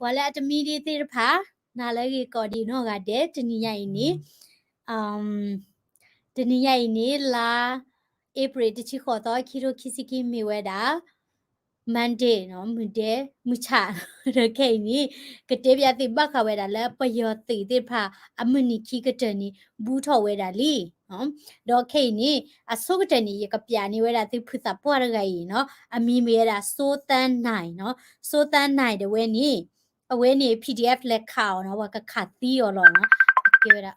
ပှၤလၢအတမံဒံးသ့ၣ်တဖၣ် နၤလၢဂ့ၤကိးဒံးနီၢ်ဂၤဒဲး တနံၤညါအံၤန့ၣ် တနံၤညါအံၤန့ၣ် လါ April တဆံဃိးသီ ခံထိခံဆံခံ မ့ၢ်ဝဲဒၣ် Monday နီၤ မုၢ်ဒဲ မုၢ်ဆၣ် ဒီးခဲအံၤန့ၣ် ကတဲဘၣ်သုဘၣ်ဃးဝဲဒၣ်လၢပယီၤသုးသ့ၣ်တဖၣ် အမုၢ်နံၤခံကတၢၢ်န့ၣ် ဘူးထီၣ်ဝဲဒၣ်လံ ဒီးခဲအံၤန့ၣ် အဆိကတၢၢ်န့ၣ် ယကပျးန့ၢ်ဝဲဒၣ်သုဖုသးပှၢ်တဂၤအံၤနီၤ အမံၤမ့ၢ်ဝဲဒၣ် စိုးသန်းနိုင် နီၤ စိုးသန်းနိုင် ဒၣ်ဝဲန့ၣ် အဝဲန့ၣ် PDF လဲၤခးအီၤနီၤ ပှၤကခးသံအီၤလီၤနီၤ ကဲဝဲဒၣ်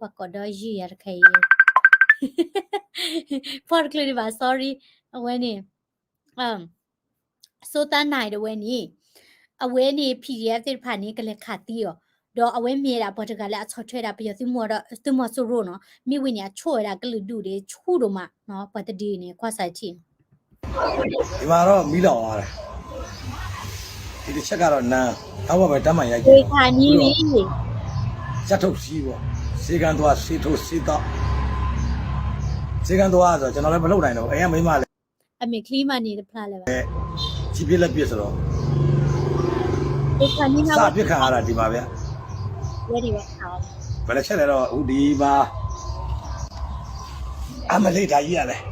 ပှၤကိးဒီးယုၢ်ယၤတခါအံၤ ဖီၣ်တချုးဒံးဘၣ် sorry အဝဲန့ၣ် စိုးသန်းနိုင် ဒၣ်ဝဲန့ၣ် အဝဲန့ၣ် PDF သ့ၣ်တဖၣ်န့ၣ် ကလဲၤခးသံအီၤ ဒီးအဝဲမ့ၢ်ဝဲဒၣ်ပှၤတဂၤလၢအဆီၣ်ထွဲဒၣ်ပယီၤသုးမီၤ သုးမီၤစိရိၤနီၤ မ့ၢ်ဝံၤန့ၣ် အဆိၣ်ဝဲဒၣ်ကလုာ်ဒူၣ်ဒၣ်ဆူၣ်ဒိၣ်မးနီၤ ပှၤတဒုန့ၣ် ကွၢ်စးထံၣ် ဒီးမံလီၤအီၤ ဒီးတဆၢကဒီးနၤ အဝဲပတၢ်မၤယါက့ၤလီၤ တၢ်ထုးစံဘၣ် ဆေးခန်းသွား ဆေးထိုး ဆေးသောက် ဆေးခန်းသွားဆိုတော့ ကျွန်တော်လည်းမလုပ်နိုင်တော့ဘူး အိမ်ကမိန်းမလည်း အမ့ၢ်ချံမးန့ၣ်တဖျါလၢၤဘၣ် ကြည့်ပြလက်ပြဆိုတော့ စပစ်ခံရတာဒီမှာဗျာ ဘယ်တစ်ချက်လဲတော့ အခုဒီမှာ အမလေးဒါကြီးကလည်း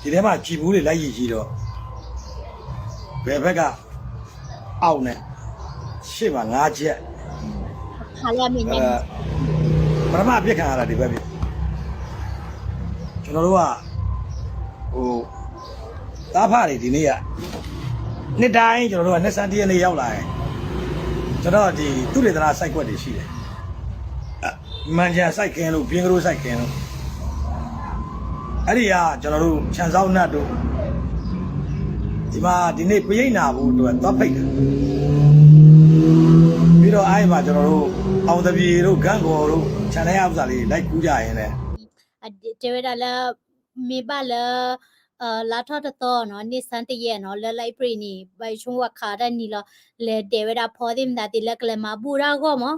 ဒီထဲမှာ ကြည်ဘူးတွေ လိုက်ရည်ကြည်တော့ ဘယ်ဘက်က အောက်နဲ့ ရှေ့မှာ ငါးချက် ပထမအပစ်ခံရတာ ဒီဘက်ဖြစ် ကျွန်တော်တို့က ဟို သားဖတွေ ဒီနေ့က နှစ်တိုင်း ကျွန်တော်တို့က နှစ်ဆန်းတစ်ရက်နေ့ရောက်လာရင် ကျွန်တော်ဒီသုတေသနစိုက်ကွက်တွေရှိတယ် မန်ဂျာစိုက်ခင်းတို့ ဘင်းကရိုးစိုက်ခင်းတို့ အဲ့ဒီက ကျွန်တော်တို့ ခြံစောက်နတ်တို့ ဒီမှာ ဒီနေ့ ပရိတ်နာဘူးအတွက် သွားဖိတ်တယ် ပြီးတော့ အဲ့မှာ ကျွန်တော်တို့ အောင်သပြေတို့ ဂန့်ဂေါ်တို့ ခြံထဲက ဥစ္စာလေး လိုက်ကူးကြရင်းနဲ့ တဲဝဲဒၣ်လၢ မ့ၢ်ဘၣ်လၢ လါထီၣ်တသီနီၤ နှစ်ဆန်းတစ်ရက်နီၤ လၢလါအ့ဖြ့ၣ်န့ၣ် ဘၣ်ဆိကမိၣ်ဝဲခးတၢ်နံၤလီၤ လဲၤဒဲးဝဲဒၣ်ဖီသ့ၣ်မတၤသ့ၣ်လၢကလဲၤမၤဘူၣ်တၢ်အဂီၢ်မး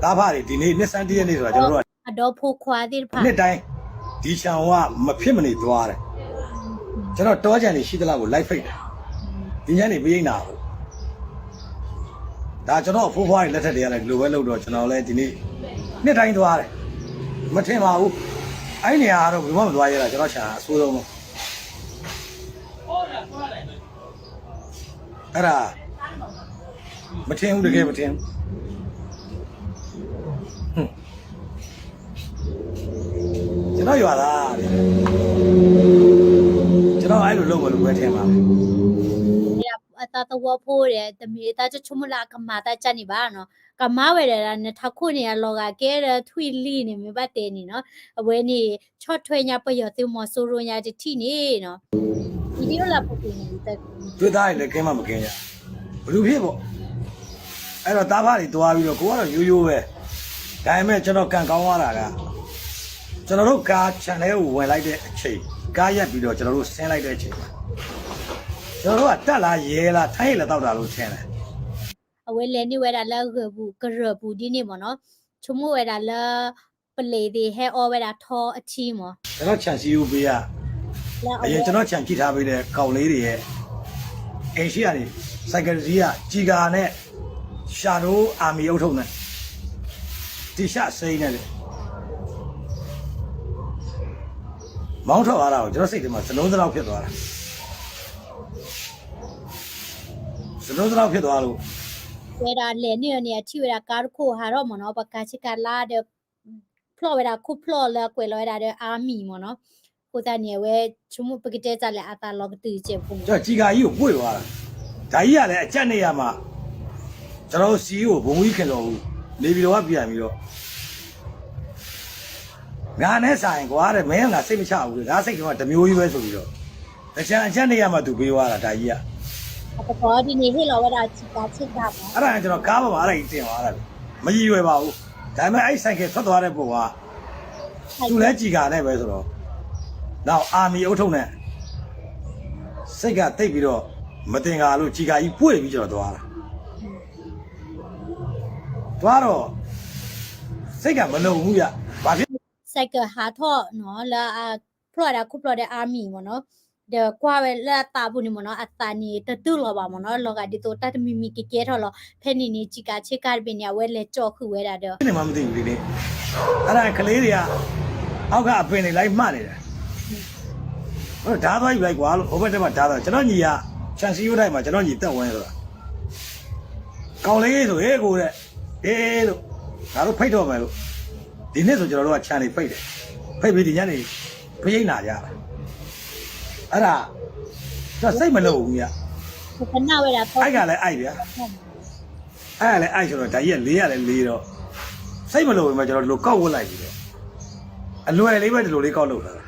သားဖတွေ ဒီနေ့ နှစ်ဆန်းတစ်ရက်နေ့ဆိုတာ ကျွန်တော်တို့က အဒီဖိခွါသ့ၣ်တဖၣ် နှစ်တိုင်း ဒီခြံဝါ မဖြစ်မနေသွားတယ် ကျွန်တော် တောခြံတွေရှိသလောက်ကို လိုက်ဖိတ်တယ် ဒီညနေ ပရိတ်နာဘူး ဒါကျွန်တော်အဖိုးဖွားတွေလက်ထက်တွေကလည်း ဒီလိုပဲလုပ်တော့ ကျွန်တော်လည်းဒီနေ့ နှစ်တိုင်းသွားတယ် မထင်ပါဘူး အဲ့နေရာကတော့ ဘယ်သူမှမသွားရဲတာ ကျွန်တော်ခြံအဆိုးဆုံးပဲ အဲ့ဒါ မထင်ဘူး တကယ်မထင်ဘူး ကျွန်တော်ရွာသားတွေ ကျွန်တော်အဲ့လိုလုပ်မယ်လို့ပဲထင်ပါတယ် အသးသဝီဖိဒီး တမ့ၢ်တၢ်ဆိကမိၣ်လၢအကမၤတၢ်ကၢ်န့ၣ်ဘၣ်နီၤ ကမၤဝဲဒၣ် နထးခိၣ်န့ၣ် အလီၤဂာ်ကဲဒီးထွံၣ်လံန့ၣ် မ့ၢ်ဘၣ်တဲန့ၣ်နီၤ အဝဲန့ၣ် ဆီၣ်ထွဲညါပယီၤသုးမီၤစိရိၤညါတထံၣ်န့ၣ်နီၤ ဒီး သွေးသားတွေလည်း ကင်းမှမကင်းရ ဘယ်သူဖြစ်ပေါ့ အဲ့တော့ သားဖတွေသွားပြီးတော့ ကိုကတော့ရိုးရိုးပဲ ဒါပေမဲ့ ကျွန်တော်ကံကောင်းသွားတာက ကျွန်တော်တို့ကားခြံထဲကိုဝင်လိုက်တဲ့အချိန် ကားရပ်ပြီးတော့ ကျွန်တော်တို့ဆင်းလိုက်တဲ့အချိန်မှာ ကျွန်တော်တို့က တပ်လား ရဲလား ထမ်းရည်လည်သောက်တာလို့ထင်တယ် အဝဲလဲၤန့ၢ်ဝဲဒၣ်လၢဂၢၢ်ပူၤ ကရၢၢ်ပူၤဒ်န့ၣ်မ့ၢ်နီၤ ဆိကမိၣ်ဝဲဒၣ်လၢ ပလံၤသ့ၣ်ဟဲအီဝဲဒၣ်ထီအထံမ့ၢ် ကျွန်တော်ခြံစည်းရိုးပေးက အရင်ကျွန်တော်ခြံကြည့်ထားပေးတဲ့ ကောင်လေးတွေရဲ့ အိမ်ရှိကနေ ဆိုင်ကယ်တစ်စီးက ကျည်ကာနဲ့ ရှာတို့ အာမီအုပ်ထုပ်နဲ့ တီရှပ်စိမ်းနဲ့လေ မောင်းထွက်သွားတာကို ကျွန်တော်စိတ်ထဲမှာ စနိုးစလောက်ဖြစ်သွားတာ စနိုးစလောက်ဖြစ်သွားလို့ ဝဲဒၣ်လဲၤန့ၢ်အီၤန့ၣ် အထံၣ်ဝဲဒၣ်ကါတခိၣ်ဟးထီၣ်မ့ၢ်နီၤ ပှၤကါဆ့ကၤလါဒီး ဖျီၣ်ဝဲဒၣ်ခိၣ်ဖျီၣ်လၢအကွဲးလီၤဝဲဒၣ်ဒီး army မ့ၢ်နီၤ အဃိသတးန့ၣ် အဝဲဆိကမိၣ် ပကတဲတၢ်လဲၣ် အသးလီၤကတုၤစဲးဖိန့ၣ် ကျည်ကာကြီးကိုပွေ့သွားတာ ဒါကြီးကလည်း အကြပ်နေရာမှာ ကျွန်တော်တို့ CEO ဗိုလ်မှူးကြီးခင်ဇော်ဦး နေပြည်တော်က ပြန်ပြီးတော့ ငါနဲ့ဆိုင်ကွာတဲ့ မင်းကငါစိတ်မချဘူးတဲ့ ငါစိတ်ထဲမှာတစ်မျိုးကြီးပဲဆိုပြီးတော့ တခြားအကြပ်နေရာမှာ သူပေးသွားတာ ဒါကြီးက အသကိးဒ်န့ၣ် ဟ့ၣ်လီၤဝဲဒၣ်စံးကၤဆ့ကၤမ့ၢ် အဲ့ဒါက ကျွန်တော်ကားပေါ်မှာ အဲ့ဒါကြီးတင်သွားတာလေ မရည်ရွယ်ပါဘူး ဒါပေမဲ့ အဲ့ဆိုင်ကယ်ထွက်သွားတဲ့ပုံက သူလည်းကျည်ကာနဲ့ပဲဆိုတော့ နောက် အာမီအုပ်ထုပ်နဲ့ စိတ်ကသိပ်ပြီးတော့ မသင်္ကာလို့ ကျည်ကာကြီးပွေ့ပြီး ကျွန်တော်သွားတာ သွားတော့ စိတ်ကမလုံဘူးဗျ ဘာဖြစ် ဆိုင်ကယ်ဟးထီၣ်နီၤ လၢအဖျီၣ်ဝဲဒၣ်ခိၣ်ဖျီၣ်ဒီး army မ့ၢ်နီၤ ဒီးကွၢ်ဝဲလၢအသးပူၤန့ၣ်မ့ၢ်နီၤ အသးန့ၣ်တတူၢ်လီၤဘၣ်မ့ၢ်နီၤ လီၤဂာ်ဒ်သိးတၢ်တမံၤမံၤကကဲထီၣ်လီၤ. ဖဲန့ၣ်န့ၣ် ကျည်ကာဆ့ကၤတဘ့ၣ်န့ၣ် အဝဲလဲၤကၠီဃုာ်ဝဲဒၣ်ဒီး မ့ၢ်မတၤန့ၣ် အဲဒၣ်ကလေးတွေက အောက်က အပင်တွေ လိုက်မှတ်နေတယ် ဒါသွားယူလိုက်ကွာလို့ ဟိုဘက်ထဲမှာ ဒါသွား ကျွန်တော်ညီက ခြံစည်းရိုးတိုင်းမှာ ကျွန်တော်ညီသက်ဝင်ဆိုတာ ကောင်လေးဆို ဟေးကိုတဲ့ အေးလို့ ငါတို့ဖိတ်တော့မယ်လို့ ဒီနေ့ဆိုကျွန်တော်တို့ကခြံတွေဖိတ်တယ် ဖိတ်ပြီးဒီညနေ ဖိတ်နာကြတာ အဲ့ဒါ ကျွန်တော်စိတ်မလုံဘူးဗျာ ပကနၣ်ဝဲဒၣ် အဲ့ကလည်းအိုက်ဗျာ အဲ့ကလည်းအိုက်ဆိုတော့ ဒါကြီးကလေးကလည်းလေးတော့ စိတ်မလုံပေမဲ့ ကျွန်တော်ဒီလိုကောက်ဝတ်လိုက်ပြီးတော့ အလွယ်လေးပဲ ဒီလိုလေးကောက်လုပ်ထားတာ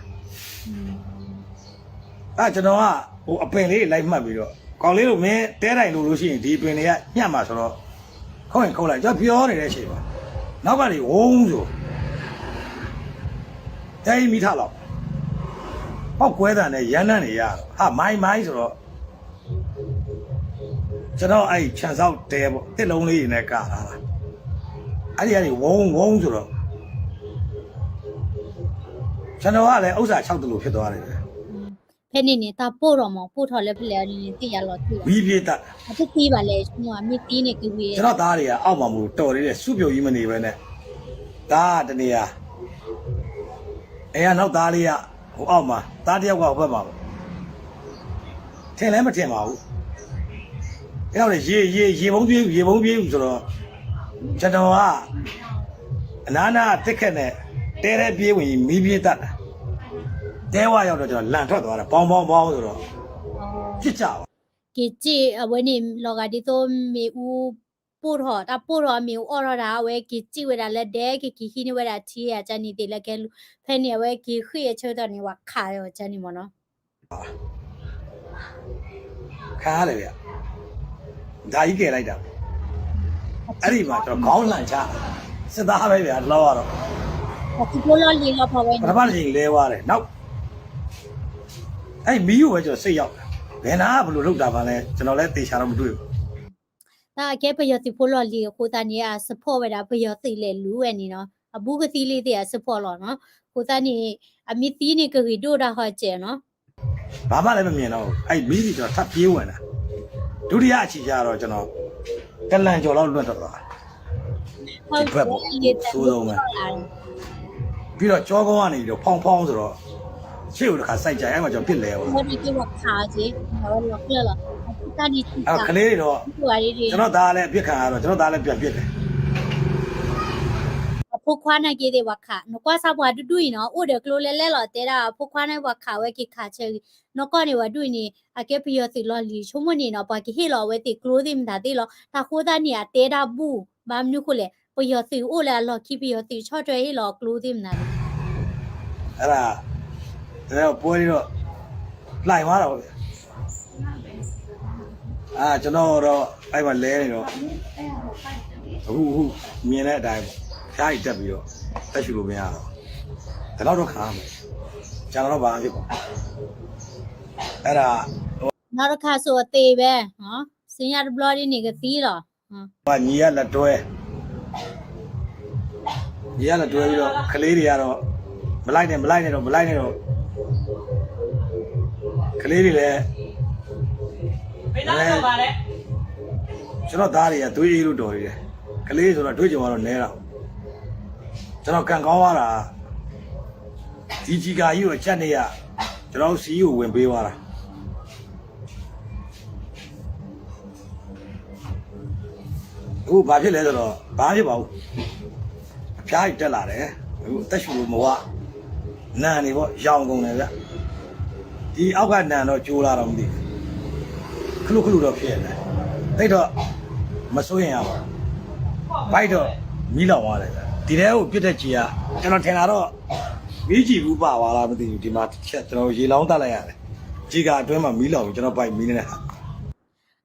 အဲကျွန်တော်က ဟိုအပင်လေးလိုက်မှတ်ပြီးတော့ ကောင်လေးတို့ မင်းတဲတိုင်လို့လို့ရှိရင် ဒီအပင်တွေကညှပ်မှာဆိုတော့ ခုတ်ရင်ခုတ်လိုက် ကျွန်တော်ပြောနေတဲ့အချိန်မှာ နောက်ကနေ ဝုန်းဆို တဲမီးထလောက် ပေါက်ကွဲသံနဲ့ ရမ်းနံ့နေရတော့ ဟာ မိုင်းမိုင်းဆိုတော့ ကျွန်တော်အဲ့ခြံစောက်တဲပေါ့ တစ်လုံးလေးတွေနဲ့ကာထားတာ အဲ့ဒီကနေ ဝုန်းဝုန်းဆိုတော့ ကျွန်တော်ကလည်း ဥစ္စာခြောက်သလိုဖြစ်သွားတယ် ဖဲန့ၣ်န့ၣ် တၢ်ပိၢ်ထီၣ်မး ပိၢ်ထီၣ်လၢဖဲလဲၣ်န့ၣ် သ့ၣ်ယၤလီၤတံၢ်ဘၣ် မီးပြင်းတပ် အတသံဘၣ်လဲၣ် မ့ၢ်မ့ၢ်သံန့ၣ်ကဂ့ၤ ကျွန်တော်သားတွေက အောက်မှာမလို့ တော်သေးတယ် စုပြုံကြီးမနေပဲနဲ့ သားတနေရာ အဲ နောက်သားလေးက ဟိုအောက်မှာ သားတစ်ယောက်က ဟိုဘက်မှာ ထင်လည်းမထင်ပါဘူး အဲ့တော့ ရေ ရေ ရေပုံးပြေး ရေပုံးပြေးဆိုတော့ ကျွန်တော်က အနားနား တစ်ခက်နဲ့ တဲထဲပြေးဝင်ရင် မီးပြင်းတပ်တာ တဲဝါရောက်တော့ ကျွန်တော် လန်ထွက်သွားတယ် ပေါင်းပေါင်းပေါင်းဆိုတော့ ဖြစ်ကြပါ က့ၤစ့ၣ် အဝဲန့ၣ် လီၤဂာ်ဒ်သိး မ့ၣ်အူ ပိၢ်ထီၣ် တၢ်ပိၢ်ထီၣ် မ့ၣ်အူအီၣ်ထီၣ်တၢ် အဝဲက့ၤစ့ၣ်ဝဲဒၣ်လၢဒဲ က့ၤက့ၤဟံးန့ၢ်ဝဲဒၣ်ထံ အကန့ၣ်သ့ၣ်လၢကဲလူၤ ဖဲန့ၣ် အဝဲက့ၤဃ့ၢ်အဆၢကတီၢ်န့ၣ် ပှၤခးအီၤကန့ၣ်မ့ၢ်နီၤ ခါတယ်ဗျာ ဒါကြီးကယ်လိုက်တာ အဲ့ဒီမှာ ကျွန်တော် ခေါင်းလှန်ချတာ စစ်သားပဲဗျာ တလောက်ကတော့ ပထမတစ်ကြိမ်လဲသွားတယ် နောက် အဲ့မီးကိုပဲ ကျွန်တော် စိတ်ရောက်တယ် ဘယ်နား ဘယ်လိုလုပ်တာမှန်းလဲ ကျွန်တော်လည်း သေချာတော့ မတွေ့ဘူး တၢ်အကဲပယီၤသုးဖိလီၢ်လံၤအဃိသတးန့ၣ် အ support ဝဲဒၣ် ပယီၤသုးလဲၤလူၤဝဲန့ၣ်နီၤ အဘူးကသံလံသ့ၣ်အ support လီၤနီၤ အဃိသတးန့ၣ် အမ့ၢ်သံန့ၣ်ကဂ့ၤဒိၣ်တၢ်ဟီစဲးနီၤ ဘာမှလည်းမမြင်တော့ဘူး အဲ့မီးပြီးတော့ ထပ်ပြေးဝင်တာ ဒုတိယအချီကျတော့ ကျွန်တော် တစ်လမ်းကျော်လောက်လွတ်တော့တာ ဒီဘက်ပေါ့ ဆိုးဆုံးပဲ ပြီးတော့ ကျောကုန်းကနေပြီးတော့ ဖောင်းဖောင်းဆိုတော့ ရှေ့ကိုတစ်ခါစိုက်ကြိုက် အဲ့မှာ ကျွန်တော် ပစ်လဲသွားတာ အဲ့ကလေးတွေတော့ ကျွန်တော့်သားလည်း အပစ်ခံရတော့ ကျွန်တော့်သားလည်း ပြန်ပစ်တယ် အဖိခွါန့ၣ်က့ၤသ့ၣ်ပှၤခး နကွၢ်စၢ်ပှၤဒူၣ်ဒူၣ်အံၤနီၤ အိၣ်ဒီးကျိလဲၤလဲၤလီၤ တဲဒၣ်အဖိခွါန့ၣ်ပှၤခးဝဲက့ၤခးဆၢဂ့ၤ နီၢ်ကီၢ်န့ၣ်ပှၤဒူၣ်အံၤန့ၣ် အကဲပယီၤသုးလီၢ်လံၤ ဆိကမိၣ်န့ၣ်နီၤ ပှၤကဟ့ၣ်လီၤအဝဲသ့ၣ်ကျိသ့ၣ်မတၤသ့ၣ်လီၤ တၢ်ဃိသတးန့ၣ် အတဲတၢ်ဘူၣ် ဘၣ်မနုၤဃိလဲၣ် ပယီၤသုးအိၣ်လၢအလီၢ်ခံ ပယီၤသုးဆီၣ်ထွဲဟ့ၣ်လီၤအကျိသ့ၣ်မတၤသ့ၣ် အဲ့ဒါ ကျွန်တော်ပွဲလေးတော့ လှိုင်သွားတာပေါ့ဗျာ အာ ကျွန်တော်တော့ အဲ့မှာလဲနေတော့ အခု အခု မြင်တဲ့အတိုင်းပေါ့ ဖျားရည်တက်ပြီးတော့ အသက်ရှူလို့မရတော့ဘူး ဒီလောက်တော့ခံရမယ် ကျန်တော့ဘာမှမဖြစ်ပါဘူး အဲ့ဒါ နောက်တစ်ခါဆိုအသေပဲနော် စင်ရတဘျီဒ်န့ၣ်ကသံလီၤ ညီကလက်တွဲ ညီကလက်တွဲ ပြီးတော့ ကလေးတွေကတော့ မလိုက်နဲ့ မလိုက်နဲ့တော့ မလိုက်နဲ့တော့ ကလေးတွေလည်း ကျွန်တော့်သားတွေက သွေးအေးလို့တော်တယ် ကလေးဆိုတော့ တွေ့ကြုံရတော့ နဲတာပေါ့ ကျွန်တော် ကံကောင်းသွားတာ ဒီကျည်ကာကြီးကို အကြပ်နေရ ကျွန်တော်တို့ စီးကို ဝင်ပေးသွားတာ အခုဘာဖြစ်လဲဆိုတော့ ဘာမှဖြစ်ပါဘူး အဖျားကြီးတက်လာတယ် အခုအသက်ရှူလို့မဝ နံတွေပေါ့ ရောင်ကုန်တယ်ဗျ ဒီအောက်ကနံတော့ ကျိုးလာတော့မသိဘူး ခလုတ်ခလုတ်တော့ဖြစ်နေတယ် သိပ်တော့ မစိုးရိမ်ရပါဘူး ဘိုက်တော့ မီးလောင်သွားတယ်ဗျ ဒီထဲကိုပစ်တဲ့ကျည်က ကျွန်တော်ထင်တာတော့ မီးကျည်ဘူးပါသွားလားမသိဘူး ဒီမှာတစ်ချက် ကျွန်တော်ရေလောင်းသတ်လိုက်ရတယ် ကျည်ကာအတွင်းမှာ မီးလောင်ပြီး ကျွန်တော့်ဘိုက်မီးနေတဲ့ဟာ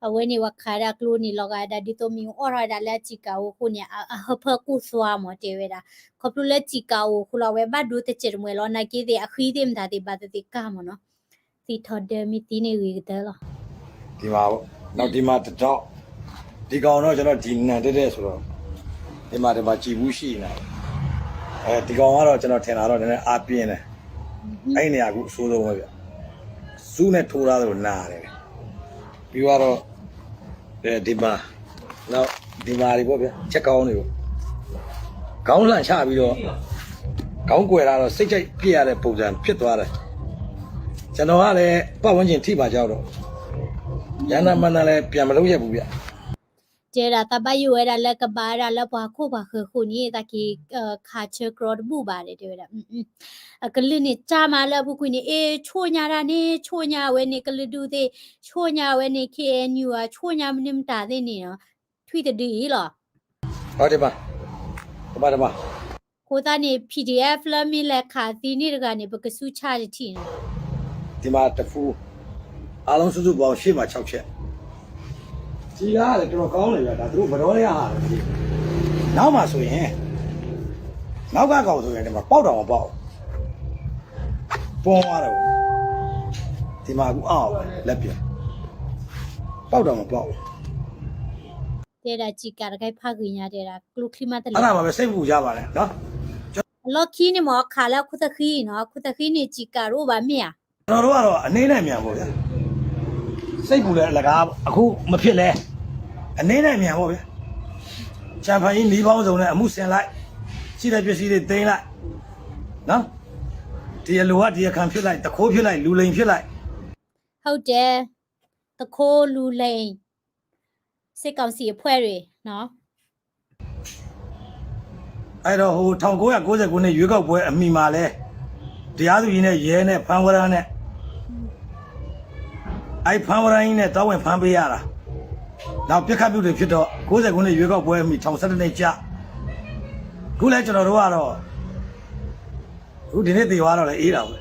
အဝဲန့ၣ်ပှၤခးဒၣ်ကျိန့ၣ် လီၤဂာ်ဒၣ်ဒ်သိးမ့ၣ်အူအီၣ်ထီၣ်ဝဲဒၣ်လၢအကျည်ကာအိၣ်အဃိန့ၣ် အဟၢဖၢကူၣ်သွါမးတဲဝဲဒၣ် ခီဖျိလၢကျည်ကာအိၣ်အဃိလီၤ အဝဲဘၣ်ဒိတစဲးတမှဲၤလီၤ နာ်က့သ့ၣ်အဃံသ့ၣ်မတၤသ့ၣ်ဘၣ်သ့ၣ်သ့ၣ်ကၢ်မးနီၤ သံထီၣ်ဒၢမ့ၢ်သံန့ၣ်ဂ့ၤကတၢၢ်လီၤ ဒီမှာပေါ့ နောက်ဒီမှာတစ်တောက် ဒီကောင်တော့ ကျွန်တော် ဒီနံတဲတဲဆိုတော့ ဒီမှာ ဒီမှာ ကျည်ဘူးရှိနေတယ် အဲဒီကောင်ကတော့ ကျွန်တော်ထင်တာတော့ နည်းနည်းအားပြင်းတယ် အဲ့နေရာ အခုအဆိုးဆုံးပဲဗျ သူနဲ့ထိုးထားသလိုနာတယ်။ ပြီးသွားတော့ ဒီမှာ နောက်ဒီမှာတွေပေါ့ဗျာ ချက်ကောင်းတွေပေါ့။ ခေါင်းလှန်ချပြီးတော့ ခေါင်းကွယ်ထားတော့ စိတ်ကြိုက်ပစ်ရတဲ့ပုံစံဖြစ်သွားတယ်။ ကျွန်တော်ကလည်းပတ်ဝန်းကျင်ထိမှာကြောက်တော့ ရဟန္တာမဏ္ဍလည်းပြန်မလုပ်ရဘူးဗျာ။ တဲဒၣ် သးဘၣ်ယိၣ်ဝဲဒၣ်လၢကဘၣ်ဝဲဒၣ်လၢပှၤခိၣ်ပှၤဃၢၤဃိန့ၣ် သးက့ၤခးဆၢကြီတဘူၣ်ဘၣ်ဒီး တဲဝဲဒၣ် အကလုၢ်န့ၣ် ကၢ်မးလၢအပူၤကွံာ်န့ၣ် အ့ ဆိၣ်ညါတၢ်န့ၣ် ဆိၣ်ညါဝဲန့ၣ် ကလုာ်ဒူၣ်သ့ၣ် ဆိၣ်ညါဝဲန့ၣ် ခ့ၣ်အဲၣ်ယူၣ် အဆိၣ်ညါမနုၤမတၤသ့ၣ်န့ၣ် ထွံၣ်တဒုအံၤလီၤ. တဘၣ်တဘၣ် အဃိသတးန့ၣ် PDF လၢမ့ၢ်လဲၤခးသံန့ၣ်တဂၤန့ၣ် ပကဆူၣ်ဆါတထံၣ်န့ၣ် ဒီမှာတစ်ဖူ အားလုံးစုစုပေါင်းရှေ့မှာခြောက်ချက် ကြီးရတယ် တော်တော်ကောင်းတယ်ဗျာ ဒါသူတို့ဘယ်တော့လဲဟာတယ် နောက်မှာဆိုရင်နောက်ကကောင်ဆိုရင်ဒီမှာပေါက်တောင်မပေါက်ဘူး ပွန်းသွားတယ်ဒီမှာအခုအောက်ပဲလက်ပြန်ပေါက်တောင်မပေါက်ဘူး တဲဒၣ် စံးကးတခါဖးဂ့ၤညါ တဲဒၣ် ကျိချံမးတလဲ အဲ့ဒါပါပဲ စိတ်ပူကြပါနဲ့နော် အလီၢ်ခံန့ၣ်မ့ၢ်ခးလၢအခိၣ်သဃံနီၤ အခိၣ်သဃံန့ၣ် စံးကးတအိၣ်ဘၣ်မ့ၢ်ဧါ ကျွန်တော်တို့ကတော့အနည်းနဲ့အများပေါ့ဗျာ စိတ်ပူလည်းအလကားအခုမဖြစ်လဲ အနည်းနဲ့အများပေါ့ဗျာ ချန်ဖန်ကြီးနည်းပေါင်းစုံနဲ့အမှုဆင်လိုက်ရှိတဲ့ပစ္စည်းတွေသိမ်းလိုက်နော်တရားလိုကတရားခံဖြစ်လိုက်တခိုးဖြစ်လိုက်လူလိမ်ဖြစ်လိုက်ဟုတ်တယ် တခိုးလူလိမ်စစ်ကောင်စီအဖွဲ့တွေနော် အဲ့တော့ဟို1999ခုနှစ်ရွေးကောက်ပွဲအမီမှာလဲတရားသူကြီးနဲ့ရဲနဲ့ဖမ်းဝရမ်းနဲ့အဲ့ဖမ်းဝရမ်းကြီးနဲ့တောင်းဝင်ဖမ်းပေးရတာနောက်ပြစ်ခတ်မှုတွေဖြစ်တော့90ခုနှစ်ရွေးကောက်ပွဲအမီထောင်ဆယ့်တစ်နှစ်ကြာခုလဲကျွန်တော်တို့ကတော့အခုဒီနေ့သေသွားတော့လဲအေးတာပဲ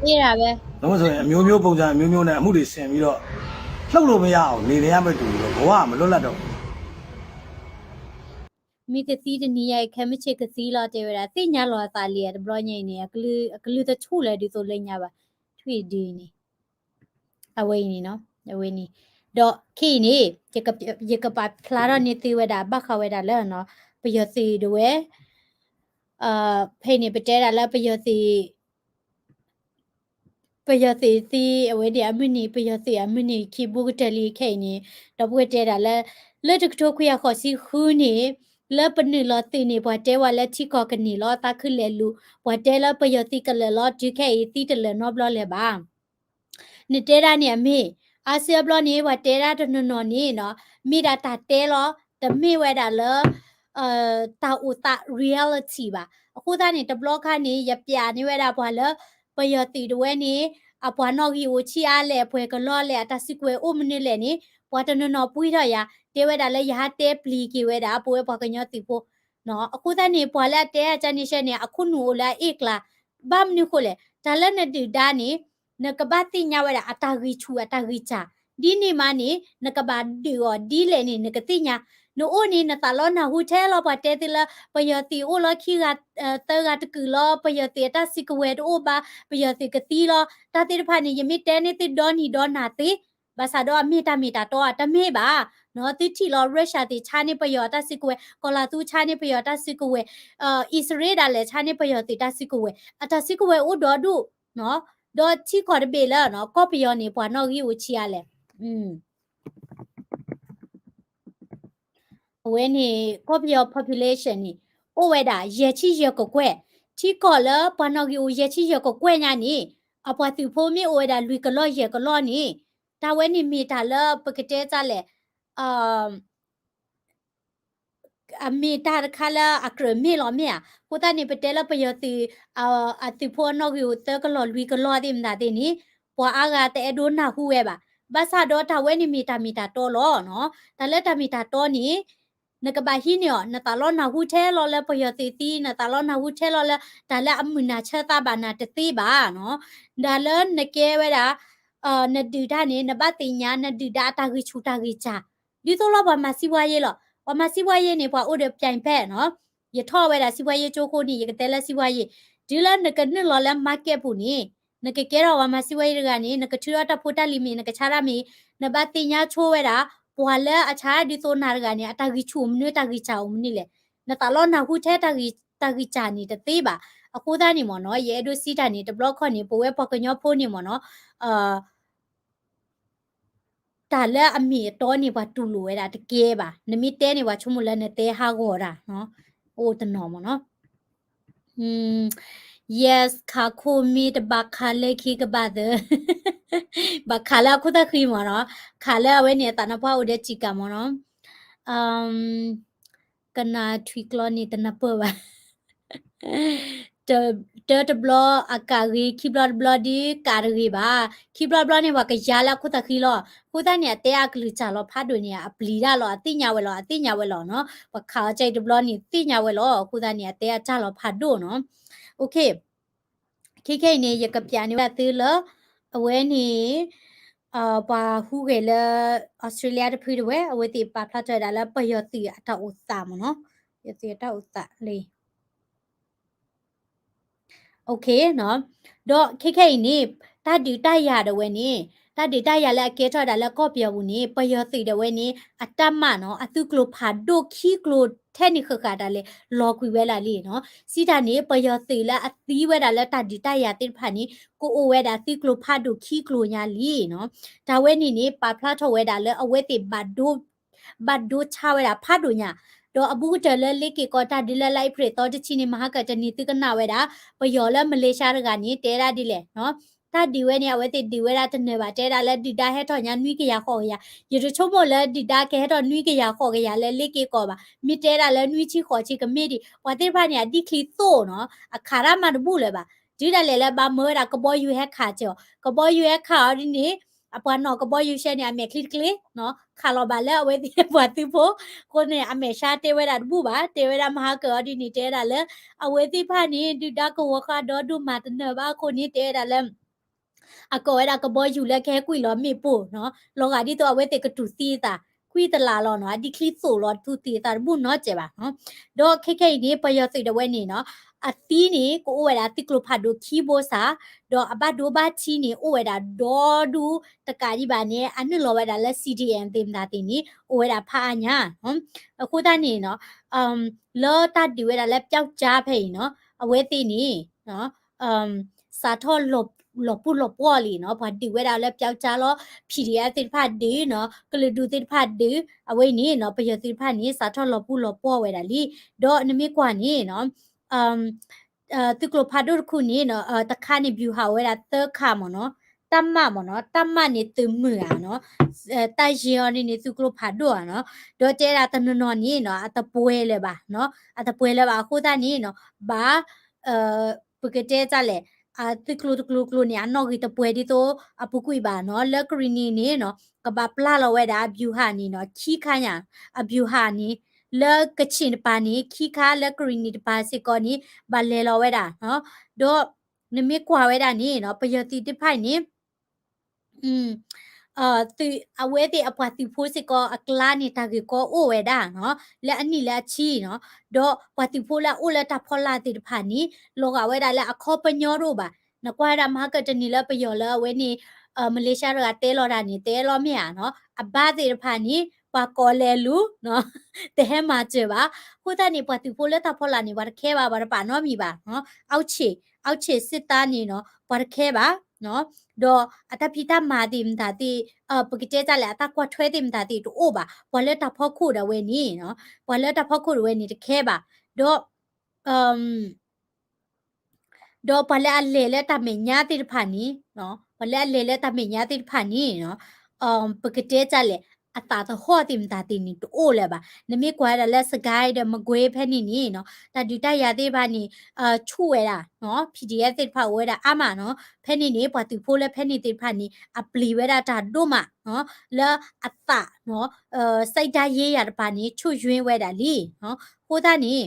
အေးတာပဲတော့ဆိုရင်အမျိုးမျိုးပုံစံအမျိုးမျိုးနဲ့အမှုတွေဆင်ပြီးတော့လှုပ်လို့မရအောင်နေနေရမယ့်တူပြီးတော့ဘဝမလွတ်လပ်တော့ဘူး မ့ၢ်ကသံတနံၤညါအံၤ ခဲမုၢ်ဆ့ၣ်ကသံလီၤ တဲဝဲဒၣ် သ့ၣ်ညါလီၤအသးလံဧါ တဘျီညါအံၤန့ၣ် အကလုၢ်သထူၣ်လၢဒ်သိးလၢညါဘၣ် ထွံၣ်ဒုန့ၣ် အဝဲအံၤန့ၣ်နီၤ အဝဲန့ၣ် ဒီးခဲအံၤန့ၣ် ယကပာ်ဖျါထီၣ်န့ၢ်သုဝဲဒၣ် ဘၣ်ဃးဝဲဒၣ်လၢ ပယီၤသုးဒဝဲ ဖဲန့ၣ် ပတဲဒၣ်လၢပယီၤသုး ပယီၤသုးသံအဝဲန့ၣ်အမုၢ်နံၤ ပယီၤသုးအမုၢ်နံၤခံဘိကတၢၢ်လံခဲအံၤန့ၣ် ဒီပုၢ်ဝဲၢ်တဲဒၣ်လၢ လၢတကထိခွံကယၤဃိးဆံဃုန့ၣ် လၢပနုာ်လီၤသုးန့ၣ် ပှၤတဲဝဲလၢထံကီၢ်ကန့ၢ်လီၤသးခုလဲၤလူၤ ပှၤတဲလၢပယီၤသုးကလၢာ်လီၤတုၤခဲအံၤသံတလၢာ်နီတဘျီလၢၤဘၣ် နတဲဒၣ်န့ၣ်အမ့ၢ် အါစုအါဘျီန့ၣ် ပှၤတဲဒၣ်တနီၤနီၤန့ၣ်နီၤ မ့ၢ်ဒၣ်တၢ်တဲလီၤ တမ့ၢ်ဝဲဒၣ်လၢ တၢ်အိၣ်သး reality ဘၣ်. အဃိသတးန့ၣ် တဘျီခါန့ၣ် ယပျးန့ၢ်ဝဲဒၣ်ပှၤလၢ ပယီၤသုးတဝဲန့ၣ် အပှၤနီၣ်ဂံၢ်အိၣ်ဆံးအါလဲၣ် အပှဲၤကလီလဲၣ် အတၢ်စုကဝဲၤအိၣ်မနုၤလဲၣ်န့ၣ် ပှၤတနီၤနီၤပှံထီၣ်ယၤ တဲဝဲဒၣ်လၢယဟးတဲပျံၤက့ၤဝဲဒၣ် ပဝဲပှၤကညီသုးဖိ အဃိသတးန့ၣ် ပှၤလၢအတဲအကန့ၣ်ဆဲန့ၣ် အခိၣ်နူာ်အိၣ်လၢအအ့ၣ်ကျါ ဘၣ်မနုၤဃိလဲၣ် တၢ်လၢနဒုၣ်ဒါန့ၣ် နကဘၣ်သ့ၣ်ညါဝဲဒၣ်အတၢ်ဂံၢ်ဆူၣ်အတၢ်ဂံၢ်စၢ် ဒ်န့ၣ်မးန့ၣ် နကဘၣ်ဒုးအီၤဒ်လဲၣ်န့ၣ် နကသ့ၣ်ညါ နအိၣ်န့ၣ် နသးလီနၢ်ဟူထဲလီၤ ပှၤတဲသုလၢ ပယီၤသုးအိၣ်လီၤခံဂၤ သၢဂၤတကုာ်လီၤ ပယီၤသုးအတၢ်စုကဝဲၤတအိၣ်ဘၣ် ပယီၤသုးကသံလီၤ တၢ်သ့ၣ်တဖၣ်န့ၣ် ယမ့ၢ်တဲန့ၢ်သုဒီနံၤဒီနၤသ့ ဘၣ်ဆၣ်ဒီးအမ့ၢ်တၢ်မ့ၢ်တၢ်တီဧါ တမ့ၢ်ဘၣ် သုထံၣ်လီၤ Russia သ့ၣ်ဆါန့ၢ်ပယီၤအတၢ်စုကဝဲၤ ကီၤလၤသူဆါန့ၢ်ပယီၤအတၢ်စုကဝဲၤ အံၣ်စရ့လးဒၣ်လဲာ်ဆါန့ၢ်ပယီၤသုးတၢ်စုကဝဲၤ အတၢ်စုကဝဲၤအိၣ်ဒီဒူၣ် ဒီးထံကီၢ်တဘ့ၣ်လၢ ကီၢ်ပယီၤန့ၣ် ပှၤနီၣ်ဂံၢ်အိၣ်ဆံးအါလဲၣ် အဝဲန့ၣ် ကီၢ်ပယီၤ population န့ၣ် အိၣ်ဝဲဒၣ်ယဲၢ်ဆံယဲၢ်ကကွဲၢ် ထံကီၢ်လၢပှၤနီၣ်ဂံၢ်အိၣ်ယဲၢ်ဆံယဲၢ်ကကွဲၢ်ညါန့ၣ် အပှၤသုးဖိမ့ၢ်အိၣ်ဝဲဒၣ်လွံၢ်ကလီၢ်ယဲၢ်ကလီၢ်န့ၣ် တၢ်ဝဲန့ၣ်မ့ၢ်တၢ်လၢပကတဲတၢ်လဲၣ် အမ့ၢ်တၢ်တခါလၢအကြၢးမ့ၢ်လီၤမ့ၢ်ဧါ. အဃိသတးန့ၣ် ပတဲလၢပယီၤသုး အသုးဖိအနီၣ်ဂံၢ်အိၣ်သၢကလီၢ်လွံၢ်ကလီၢ်သ့ၣ်မတၤသ့ၣ်န့ၣ် ပှၤအါဂၤတအဲၣ်ဒိးနၢ်ဟူဝဲဘၣ်. ဘၣ်ဆၣ်ဒီးတၢ်ဝဲန့ၣ်မ့ၢ်တၢ်မ့ၢ်တၢ်တီလီၤ. တၢ်လၢတၢ်မ့ၢ်တၢ်တီန့ၣ် နကဘၣ်ဟံးန့ၢ်အီၤ နသးလီနၢ်ဟူထဲလီၤလၢပယီၤသုးသံ နသးလီနၢ်ဟူထဲလီၤလၢ တၢ်လၢအမုာ်နၤဆၢသးဘၣ်နၤတသ့ဘၣ်. တၢ်လၢနကဲဝဲဒၣ် နဒုၣ်ဒါန့ၣ် နဘၣ်သ့ၣ်ညါ နဒုၣ်ဒါအတၢ်ဂံၢ်ဆူၣ်တၢ်ဂံၢ်စၢ် ဒ်သိးလီၤပှၤမၤစံးဝါယ့လီၤ. ပှၤမၤစံးဝါယ့န့ၣ် ပှၤအိၣ်ဒီးပြိုင်ဖက်နီၤ. ယထီၣ်ဝဲဒၣ်စံးဝါယ့ကၠိဃိန့ၣ် ယကတဲလၢစံးဝါယ့ တုၤလၢနကနုာ်လီၤလၢ market ပူၤန့ၣ် နကကဲထီၣ်ပှၤမၤစံးဝါယ့တဂၤန့ၣ် နကထုးထီၣ်တၢ်ဖိတၢ်လံၤမ့ၢ် နကဆါတၢ်မ့ၢ် နဘၣ်သ့ၣ်ညါဆိဝဲဒၣ် ပှၤလၢအဆါဒ်သိးနၤတဂၤန့ၣ် အတၢ်ဂံၢ်ဆူၣ်အိၣ်မနုၤ တၢ်ဂံၢ်စၢ်အိၣ်မနုၤလဲၣ်. နသးလီနၢ်ဟူထဲတၢ်ဂံၢ်စၢ်န့ၣ်တသ့ဘၣ်. အဃိသတးန့ၣ်မ့ၢ်နီၤ ယအဲၣ်ဒိးစံးတၢ်န့ၣ် တဘျီခီန့ၣ် ပဝဲပှၤကညီဖိန့ၣ်မ့ၢ်နီၤ တၢ်လၢအမ့ၢ်အတီန့ၣ် ပှၤတူၢ်လိာ်ဝဲဒၣ်တကဲဘၣ်. နမ့ၢ်တဲန့ၣ် ပှၤဆိကမိၣ်လၢနတဲဟးဂီၤတၢ်, အိၣ်တနီၤမ့ၢ်နီၤ. Yes, ခးခိၣ်မ့ၢ်တဘၣ်ခးလၢခံကဘၣ်သၢ, ဘၣ်ခးလၢအခိၣ်သၣ်ဃံမ့ၢ်နီၤ, ခးလၢအဝဲန့ၣ်အသးနါပှၢ်အိၣ်ဒီးစံးကၤမ့ၢ်နီၤ. ကနၣ်ထွံၣ်ကျီန့ၣ်တနၢ်ပၢၢ်ဘၣ်. တၢတဘျီအကးဂ့ၤ ခံဘျီတဘျီဒ်ကးတဂ့ၤဘၣ်. ခံဘျီတဘျီန့ၣ် ပှၤကယါလၢအခိၣ်သၣ်ဃံလီၤ. အဃိသတးန့ၣ် အတဲအကလုၢ်စၢ်လီၤဖးဒိၣ်န့ၣ် အပျံၤတၢ်လီၤ အသ့ၣ်ညါဝဲလီၤ အသ့ၣ်ညါဝဲလီၤနီၤ. ပှၤခးအီၤကၢအံၤတဘျီန့ၣ် သ့ၣ်ညါဝဲလီၤ. အဃိသတးန့ၣ် အတဲအစၢ်လီၤဖးဒိၣ်နီၤ. Okay, ခဲခဲအံၤန့ၣ် ယကပျးန့ၢ်ဝဲဒၣ်သုလၢ အဝဲန့ၣ် ပှၤဟူးဂဲၤလၢ Australia တဖုတဝဲ အဝဲသ့ၣ်ပာ်ဖျါထီၣ်ဝဲဒၣ်လၢပယီၤသုးအတၢ်အိၣ်သးမ့ၢ်နီၤ, ပယီၤသုးအတၢ်အိၣ်သးလံ. Okay, ဒီးခဲခဲအံၤန့ၣ် တၢ်ဒုးတၢ်ယၤဒၣ်ဝဲန့ၣ် တၢ်ဒုးတၢ်ယၤလၢအကဲထီၣ်ဒၣ်လၢကီၢ်ပယီၤပူၤန့ၣ် ပယီၤသုးဒၣ်ဝဲန့ၣ် အတၢ်မၤနီၤ အသုးကျိၤဖးဒိၣ်ခံကျိၤထဲန့ၣ်ဃၣ်ဃၣ်ဒၣ်လဲာ် လီၤကွံာ်ဝဲဒၣ်လံနီၤ. စံးတၢ်န့ၣ် ပယီၤသုးလၢအသံဝဲဒၣ်လၢတၢ်ဒုးတၢ်ယၤသ့ၣ်တဖၣ်န့ၣ် ကအိၣ်ဝဲဒၣ်သုးကျိၤဖးဒိၣ်ခံကျိၤညါလံနီၤ. တၢ်ဝဲန့ၣ်န့ၣ် ပာ်ဖျါထီၣ်ဝဲဒၣ်လၢအဝဲသ့ၣ် ဘၣ်ဒိဆါဝဲဒၣ်ဖးဒိၣ်ညါ, ဒီးအဘူးကတၢၢ်လၢလ့က့ၤကီၢ်တၢ်ဒုးလၢလါအ့ဖြ့ၣ်သီတဆံန့ၣ် မဟါကတနံၤ သုကနၣ်ဝဲဒၣ် ပယီၤလၢမလ့ၡါတဂၤန့ၣ် တဲဒၣ်ဒ်လဲၣ်, တၢ်ဒုးဝဲန့ၣ် အဝဲသ့ၣ်ဒုးဝဲဒၣ်တနၢၤဘၣ် တဲဒၣ်လၢဒုၣ်ဒါဟဲထီၣ်ညါနွံကယၤဃိးကယၤ, ယတဆိကမိၣ်လၢဒုၣ်ဒါကဟဲထီၣ်နွံကယၤဃိးကယၤလၢလ့က့ၤကီၢ်ဘၣ်, မ့ၢ်တဲဒၣ်လၢနွံဆံဃိးဆံကမ့ၢ်ဒံး, ပှၤသ့ၣ်တဖၣ်န့ၣ် အဒံၣ်ချံသိၣ်နီၤ အခးတၢ်မၤတဘူၣ်လၢၤဘၣ်, တုၤဒၣ်လဲာ်လၢဘၣ်မၢဝဲဒၣ်ကဘီယူၤဟဲခးစၢၤအီၤ, ကဘီယူၤဟဲခးအီၤဒ်န့ၣ် အပှၤနီၣ်ကဘီယူၤရှဲန့ၣ် အမဲာ်ချံတကျ့နီၤ ခးလီၤဘၣ်လၢအဝဲသ့ၣ်ပှၤသုးဖိ, အဃိန့ၣ် အမဲာ်ဆါတဲဝဲဒၣ်တဘူၣ်ဘၣ်, တဲဝဲဒၣ်မဟါကၢအီၤဒ်န့ၣ် တဲဝဲဒၣ်လၢ အဝဲသ့ၣ်တဖၣ်န့ၣ် ဒုၣ်ဒါကဝီၤဃာ်ဒီဒိၣ်မးတနၢၤဘၣ်အဃိန့ၣ် တဲဝဲဒၣ်လၢ အကိးဝဲဒၣ်ကဘီယူၤလၢကဟဲကွံာ်လီၤမ့ၣ်ပိၢ်နီၤ, လီၤဂာ်ဒ်သိးအဝဲသ့ၣ်ကတူၢ်သံအသး ကွံာ်တလးလီၤနီၤ, အဒံၣ်ချံသိၣ်လီၤ တူၢ်သံအသးတဘူၣ်နီတစဲးဘၣ်နီၤ. ဒီးခဲခဲအံၤန့ၣ် ပယီၤသုးဒၣ်ဝဲန့ၣ်နီၤ, အသံန့ၣ် ကအိၣ်ဝဲဒၣ်သုးကျိၤဖးဒိၣ်ခံဘိစၢ်, ဒီးအဘၣ်ဒိဘၣ်ထံးန့ၣ် အိၣ်ဝဲဒၣ်ဒီဒူၣ်တကးဒံးဘၣ်န့ၣ် အနုာ်လီၤဝဲဒၣ်လၢ C D M သ့ၣ်မတၤသ့ၣ်န့ၣ် အိၣ်ဝဲဒၣ်ဖးအါညါ. အဃိသတးန့ၣ်နီၤ လၢတၢ်ဒုးဝဲဒၣ်လၢပျောက်ကျားဖဲအံၤနီၤ, အဝဲသ့ၣ်န့ၣ် စးထီၣ်လီၤပူၤလီၤပှီၢ်လံနီၤ, ပှၤဒုးဝဲဒၣ်လၢပျောက်ကျားလီၤ, P D F သ့ၣ်တဖၣ်ဒုးနီၤ, ကလုာ်ဒူၣ်သ့ၣ်တဖၣ်ဒုး, အဝဲအံၤန့ၣ်နီၤ ပယီၤသုးတဖၣ်န့ၣ် စးထီၣ်လီၤပူၤလီၤပှီၢ်ဝဲဒၣ်လံ. ဒီးနမ့ၢ်ကွၢ်န့ၣ်နီၤ သုးကျိၤဖးဒိၣ်တခိၣ်န့ၣ်နီၤ, တခါန့ၣ် ဗျူဟာ အိၣ်ဝဲဒၣ်သၢခါမ့ၢ်နီၤ, တၢ်မၣ်မ့ၢ်နီၤ, တၢ်မၣ်န့ၣ်သုးမုၢ်ဧါနီၤ, တၢ်ယဲၢ်အီၤန့ၣ်န့ၣ် သုးကျိၤဖးဒိၣ်ဧါနီၤ, ဒီးတဲဒၣ်တနီၤနီၤန့ၣ်နီၤ အတပှဲၤလၢၤဘၣ်နီၤ, အတပှဲၤလၢၤဘၣ်အဃိသတးန့ၣ်နီၤ ဘၣ် ပကတဲတၢ်လဲၣ်, သုးကျိၤတကျိၤကျိၤန့ၣ် အနီၣ်ဂံၢ်တပှဲၤဒ်သိးအပူၤကွံာ်ဘၣ်နီၤ, လၢကရံၣ်နံၤန့ၣ်နီၤ ကဘၣ်ပျၢ်လီၤဝဲဒၣ် ဗျူဟာ န့ၣ်နီၤ ခံခါညါ, အဗျူဟာ န့ၣ် လၢကချ့ၣ်တပၤန့ၣ် ခံခါ လၢကရံၣ်နံၤတပၤစ့ၢ်ကီးန့ၣ် ဘၣ်လဲၤလီၤဝဲဒၣ်နီၤ, ဒီးနမ့ၢ်ကွၢ်ဝဲဒၣ်န့ၣ်နီၤ ပယီၤသုးသ့ၣ်တဖၣ်အံၤန့ၣ် သုး အဝဲသ့ၣ်အပှၤသုးဖိစ့ၢ်ကီးအကျါန့ၣ် တၢ်ဂ့ၢ်ကီအိၣ်ဝဲဒၣ်နီၤ, လၢအနံၣ်လၢအဆံနီၤ, ဒီးပှၤသုးဖိလၢအအိၣ်လၢတၢ်ဖီလာ်သ့ၣ်တဖၣ်န့ၣ် လီၤဂာ်ဝဲဒၣ်လၢအခီပညီတအိၣ်ဘၣ်. နကွၢ်ဝဲဒၣ်မဟါကတနံၤလၢပယီၤလၢအဝဲန့ၣ် မလ့ၡါတဂၤတဲလီၤတၢ်န့ၣ် တဲလီၤမ့ၢ်ဧါနီၤ, အဘါသ့ၣ်တဖၣ်န့ၣ် ပှၤကိးလဲၤလူၤ တဟဲမၤစၢၤဘၣ်. အဃိသတးန့ၣ် ပှၤသုးဖိလၢတၢ်ဖီလာ်န့ၣ် ပှၤတခဲဘၣ် ပှၤတပာ်နီတမံၤဘၣ်နီၤ, အောက်ခြေ, အောက်ခြေစစ်သား န့ၣ်နီၤ ပှၤတခဲဘၣ် ဒီးအတၢ်ဖံးတၢ်မၤသ့ၣ်မတၤသ့ၣ် ပကတဲတၢ်လဲၣ် အတၢ်ကွၢ်ထွဲသ့ၣ်မတၤသ့ၣ်တအိၣ်ဘၣ်. ပှၤလၢတၢ်ဖီခိၣ်ဒၣ်ဝဲန့ၣ်နီၤ, ပှၤလၢတၢ်ဖီခိၣ်ဒၣ်ဝဲန့ၣ်တခဲဘၣ်. ဒီး ဒီးပှၤလၢအလဲၤလၢတၢ်မဲာ်ညါသ့ၣ်တဖၣ်န့ၣ်, ပှၤလၢအလဲၤလၢတၢ်မဲာ်ညါသ့ၣ်တဖၣ်န့ၣ်နီၤ, ပကတဲတၢ်လဲၣ် အသးသဟီၣ်သ့ၣ်မတၤသ့ၣ်န့ၣ်တအိၣ်လၢၤဘၣ်. နမ့ၢ်ကွၢ်ဝဲဒၣ်လၢ စစ်ကိုင်း ဒီး မကွေး ဖဲန့ၣ်န့ၣ်နီၤ, တၢ်ဒုးတၢ်ယၤသ့ၣ်တဖၣ်န့ၣ် ဆူၣ်ဝဲဒၣ်နီၤ, PDF သ့ၣ်တဖၣ်အိၣ်ဝဲဒၣ်အါမးနီၤ, ဖဲန့ၣ်န့ၣ် ပှၤသုးဖိလၢဖဲန့ၣ်သ့ၣ်တဖၣ်န့ၣ် အပျံၤဝဲဒၣ်တၢ်ဒိၣ်မးနီၤ, လၢအသးနီၤ စိတ်ဓာတ်ရေးရာ တပၤန့ၣ် ချို့ယွင်းဝဲဒၣ်လံနီၤ. အဃိသတးန့ၣ်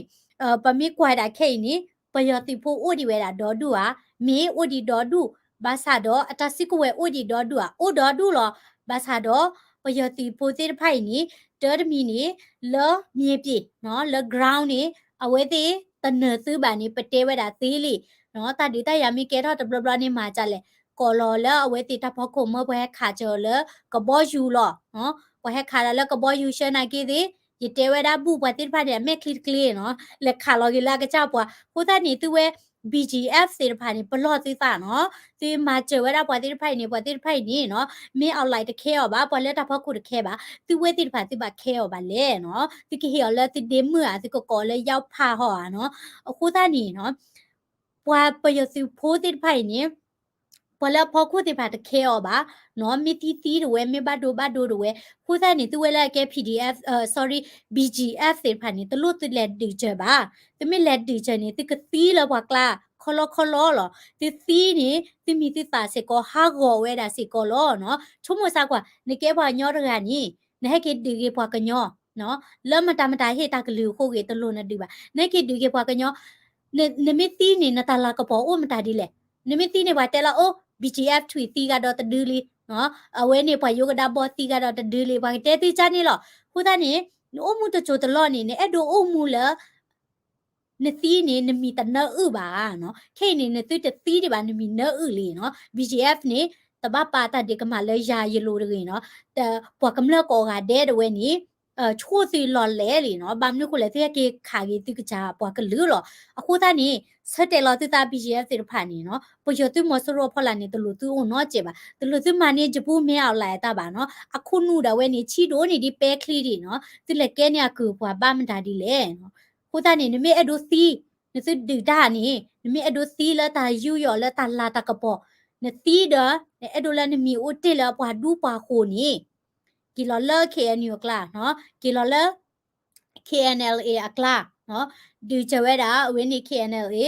ပမ့ၢ်ကွၢ်ဒၣ်ခဲအံၤန့ၣ် ပယီၤသုးဖိအိၣ်ဒံးဝဲဒၣ်ဒီဒူၣ်ဧါ, မ့ၢ်အိၣ်ဒံးဒီဒူၣ်, ဘၣ်ဆၣ်ဒီးအတၢ်စုကဝဲၤအိၣ်ဒံးဒီဒူၣ်ဧါ, အိၣ်ဒီဒူၣ်လီၤ. ဘၣ်ဆၣ်ဒီး ပယီၤသုးဖိသ့ၣ်တဖၣ်အံၤန့ၣ် တၢ်တမံၤန့ၣ် လၢမြေပြင်နီၤ, လၢ ground န့ၣ် အဝဲသ့ၣ်တနၢၤသုဘၣ်န့ၣ် ပတဲဝဲဒၣ်သ့လံနီၤ. တၢ်ဒုးတၢ်ယၤမ့ၢ်ကဲထီၣ်တဘျီဘျီန့ၣ် မၤဒ်လဲၣ်, ကိးလီၤလၢအဝဲသ့ၣ်တၢ်ဖီခိၣ်မၢပှၤဟဲခးစၢၤလၢကဘီယူၤလီၤ. ပှၤဟဲခးဒီးလၢကဘီယူၤဆှၢနာ်က့သ့ၣ်, ယတဲဝဲဒၣ်ဘူၣ်ပှၤသ့ၣ်တဖၣ်န့ၣ် အမဲာ်ချံတကျ့နီၤ, လဲၤခးလီၤက့ၤလၢအကစၢ်ပှၤ. အဃိသတးန့ၣ် သုဝဲ BGF သ့ၣ်တဖၣ်န့ၣ် ပလီၢ်သုသးနီၤ, သုမၤစၢၤဝဲဒၣ်ပှၤသ့ၣ်တဖၣ်အံၤန့ၣ် ပှၤသ့ၣ်တဖၣ်အံၤန့ၣ်နီၤ မ့ၢ် online တခဲအီၤဘၣ်, ပှၤလၢတၢ်ဖီခိၣ်တခဲဘၣ်, သုဝဲသ့ၣ်တဖၣ်သုဘၣ်ခဲအီၤဘၣ်လဲၣ်, သုကဟ့ၣ်အီၤလၢသုဒ့မုၣ်ဧါ, သုကကိးအီၤလၢ ယီၣ်ဖးဟီဧါနီၤ, အဃိသတးန့ၣ်နီၤ ပှၤပယီၤသုးဖိသ့ၣ်တဖၣ်အံၤန့ၣ် ပှၤလၢအဖီခိၣ်သ့ၣ်တဖၣ်တခဲအီၤဘၣ်နီၤ, မ့ၢ်သံသံတဝဲ, မ့ၢ်ဘၣ်ဒိဘၣ်ဒိတဝဲ, အဃိသတးန့ၣ် သုဝဲလၢအကဲ PDF, sorry, BGF သ့ၣ်တဖၣ်န့ၣ် တလိၣ်သုလဲၤဒုးစၢၤဘၣ်, သုမ့ၢ်လဲၤဒုးစၢၤန့ၣ် သုကသံလၢပှၤကျါ ခီလီခီလီလီၤ, သုသံန့ၣ် သုမံၤသုသးစ့ၢ်ကီး ဟးဂီၤဝဲဒၣ်စ့ၢ်ကီးလီၤနီၤ, ဆိကမိၣ်စၢ်ကွၢ် နကဲပှၤကညီတဂၤန့ၣ် နဟဲက့ၤဒုးက့ၤပှၤကညီ လၢမတၤမတၤဟ့ၣ်တၢ်ကလုၢ်အဃိဂ့ၤ တလိၣ်နဒုးဘၣ်, နဟဲက့ၤဒုးက့ၤပှၤကညီ နမ့ၢ်သံန့ၣ် နတၢ်လၤကပီၤအိၣ်မတၤဒ်လဲၣ်, နမ့ၢ်သံန့ၣ် ပှၤတဲလၢအိၣ် BGF ထွံၣ်သံဂၤဒီးတဒုလံ, အဝဲန့ၣ် ပှၤယိကဒါဘီသံဂၤဒီးတဒုလံ, ပှၤကတဲသုကၢ်န့ၣ်လီၤ, အဃိသတးန့ၣ် နအိၣ်မူတစိၤတလီၢ်န့ၣ် နအဲၣ်ဒိးအိၣ်မူလၢ နသံန့ၣ် နမံၤတနၢအုၣ်ဘၣ်နီၤ, ခဲအံၤန့ၣ် နသုတသံဒံးဘၣ် နမံၤနၢအုၣ်လံနီၤ, BGF န့ၣ် တဘၣ်ပာ်တၢ်ဒ့ကမၣ်လၢယၤယလိၤတဂ့ၤနီၤ, ပှၤကမျၢၢ်ကိးဂၤဒဲးတဝဲန့ၣ် ဆိၣ်သုလီၤလဲၤလံနီၤ, ဘၣ်မနုၤဃိလဲၣ် သုဟဲက့ၤခးက့ၤသုကစၢ်ပှၤကလုာ်လီၤ, အဃိသတးန့ၣ် ဆၢတဲာ်လီၤသုသး BGF သ့ၣ်တဖၣ်န့ၣ်နီၤ, ပယီၤသုးမီၤစိရိၤအဖီလာ်န့ၣ် တလိၣ်သုအိၣ်နီတစဲးဘၣ်, တလိၣ်သုမၤန့ၢ်ယပူၤမ့ၢ်အီၤလၢအတၢ်ဘၣ်နီၤ, အခိၣ်နူာ်ဒၣ်ဝဲန့ၣ် ဆံးဒိၣ်န့ၢ်ဒ်ပဲချံဒံးနီၤ, သုလဲၤကဲန့ၢ်အကုၢ်ပှၤဘၣ်မတၤဒ်လဲၣ် အဃိသတးန့ၣ် နမ့ၢ်အဲၣ်ဒိးသံ, နသုဒုးတၢ်န့ၣ် နမ့ၢ်အဲၣ်ဒိးသံလၢတၢ်ယူးယီၣ်လၢတၢ်လၤတၢ်ကပီၤ, နသံဒီး နအဲၣ်ဒိးလၢနမံၤအိၣ်တ့ၢ်လၢပှၤဒူပှၤဃိၤန့ၣ် က့ၤလီၤလၢ KNU အကျါ, က့ၤလီၤလၢ KNLA အကျါ, ဒုးစၢၤဝဲဒၣ် အဝဲန့ၣ် KNLA,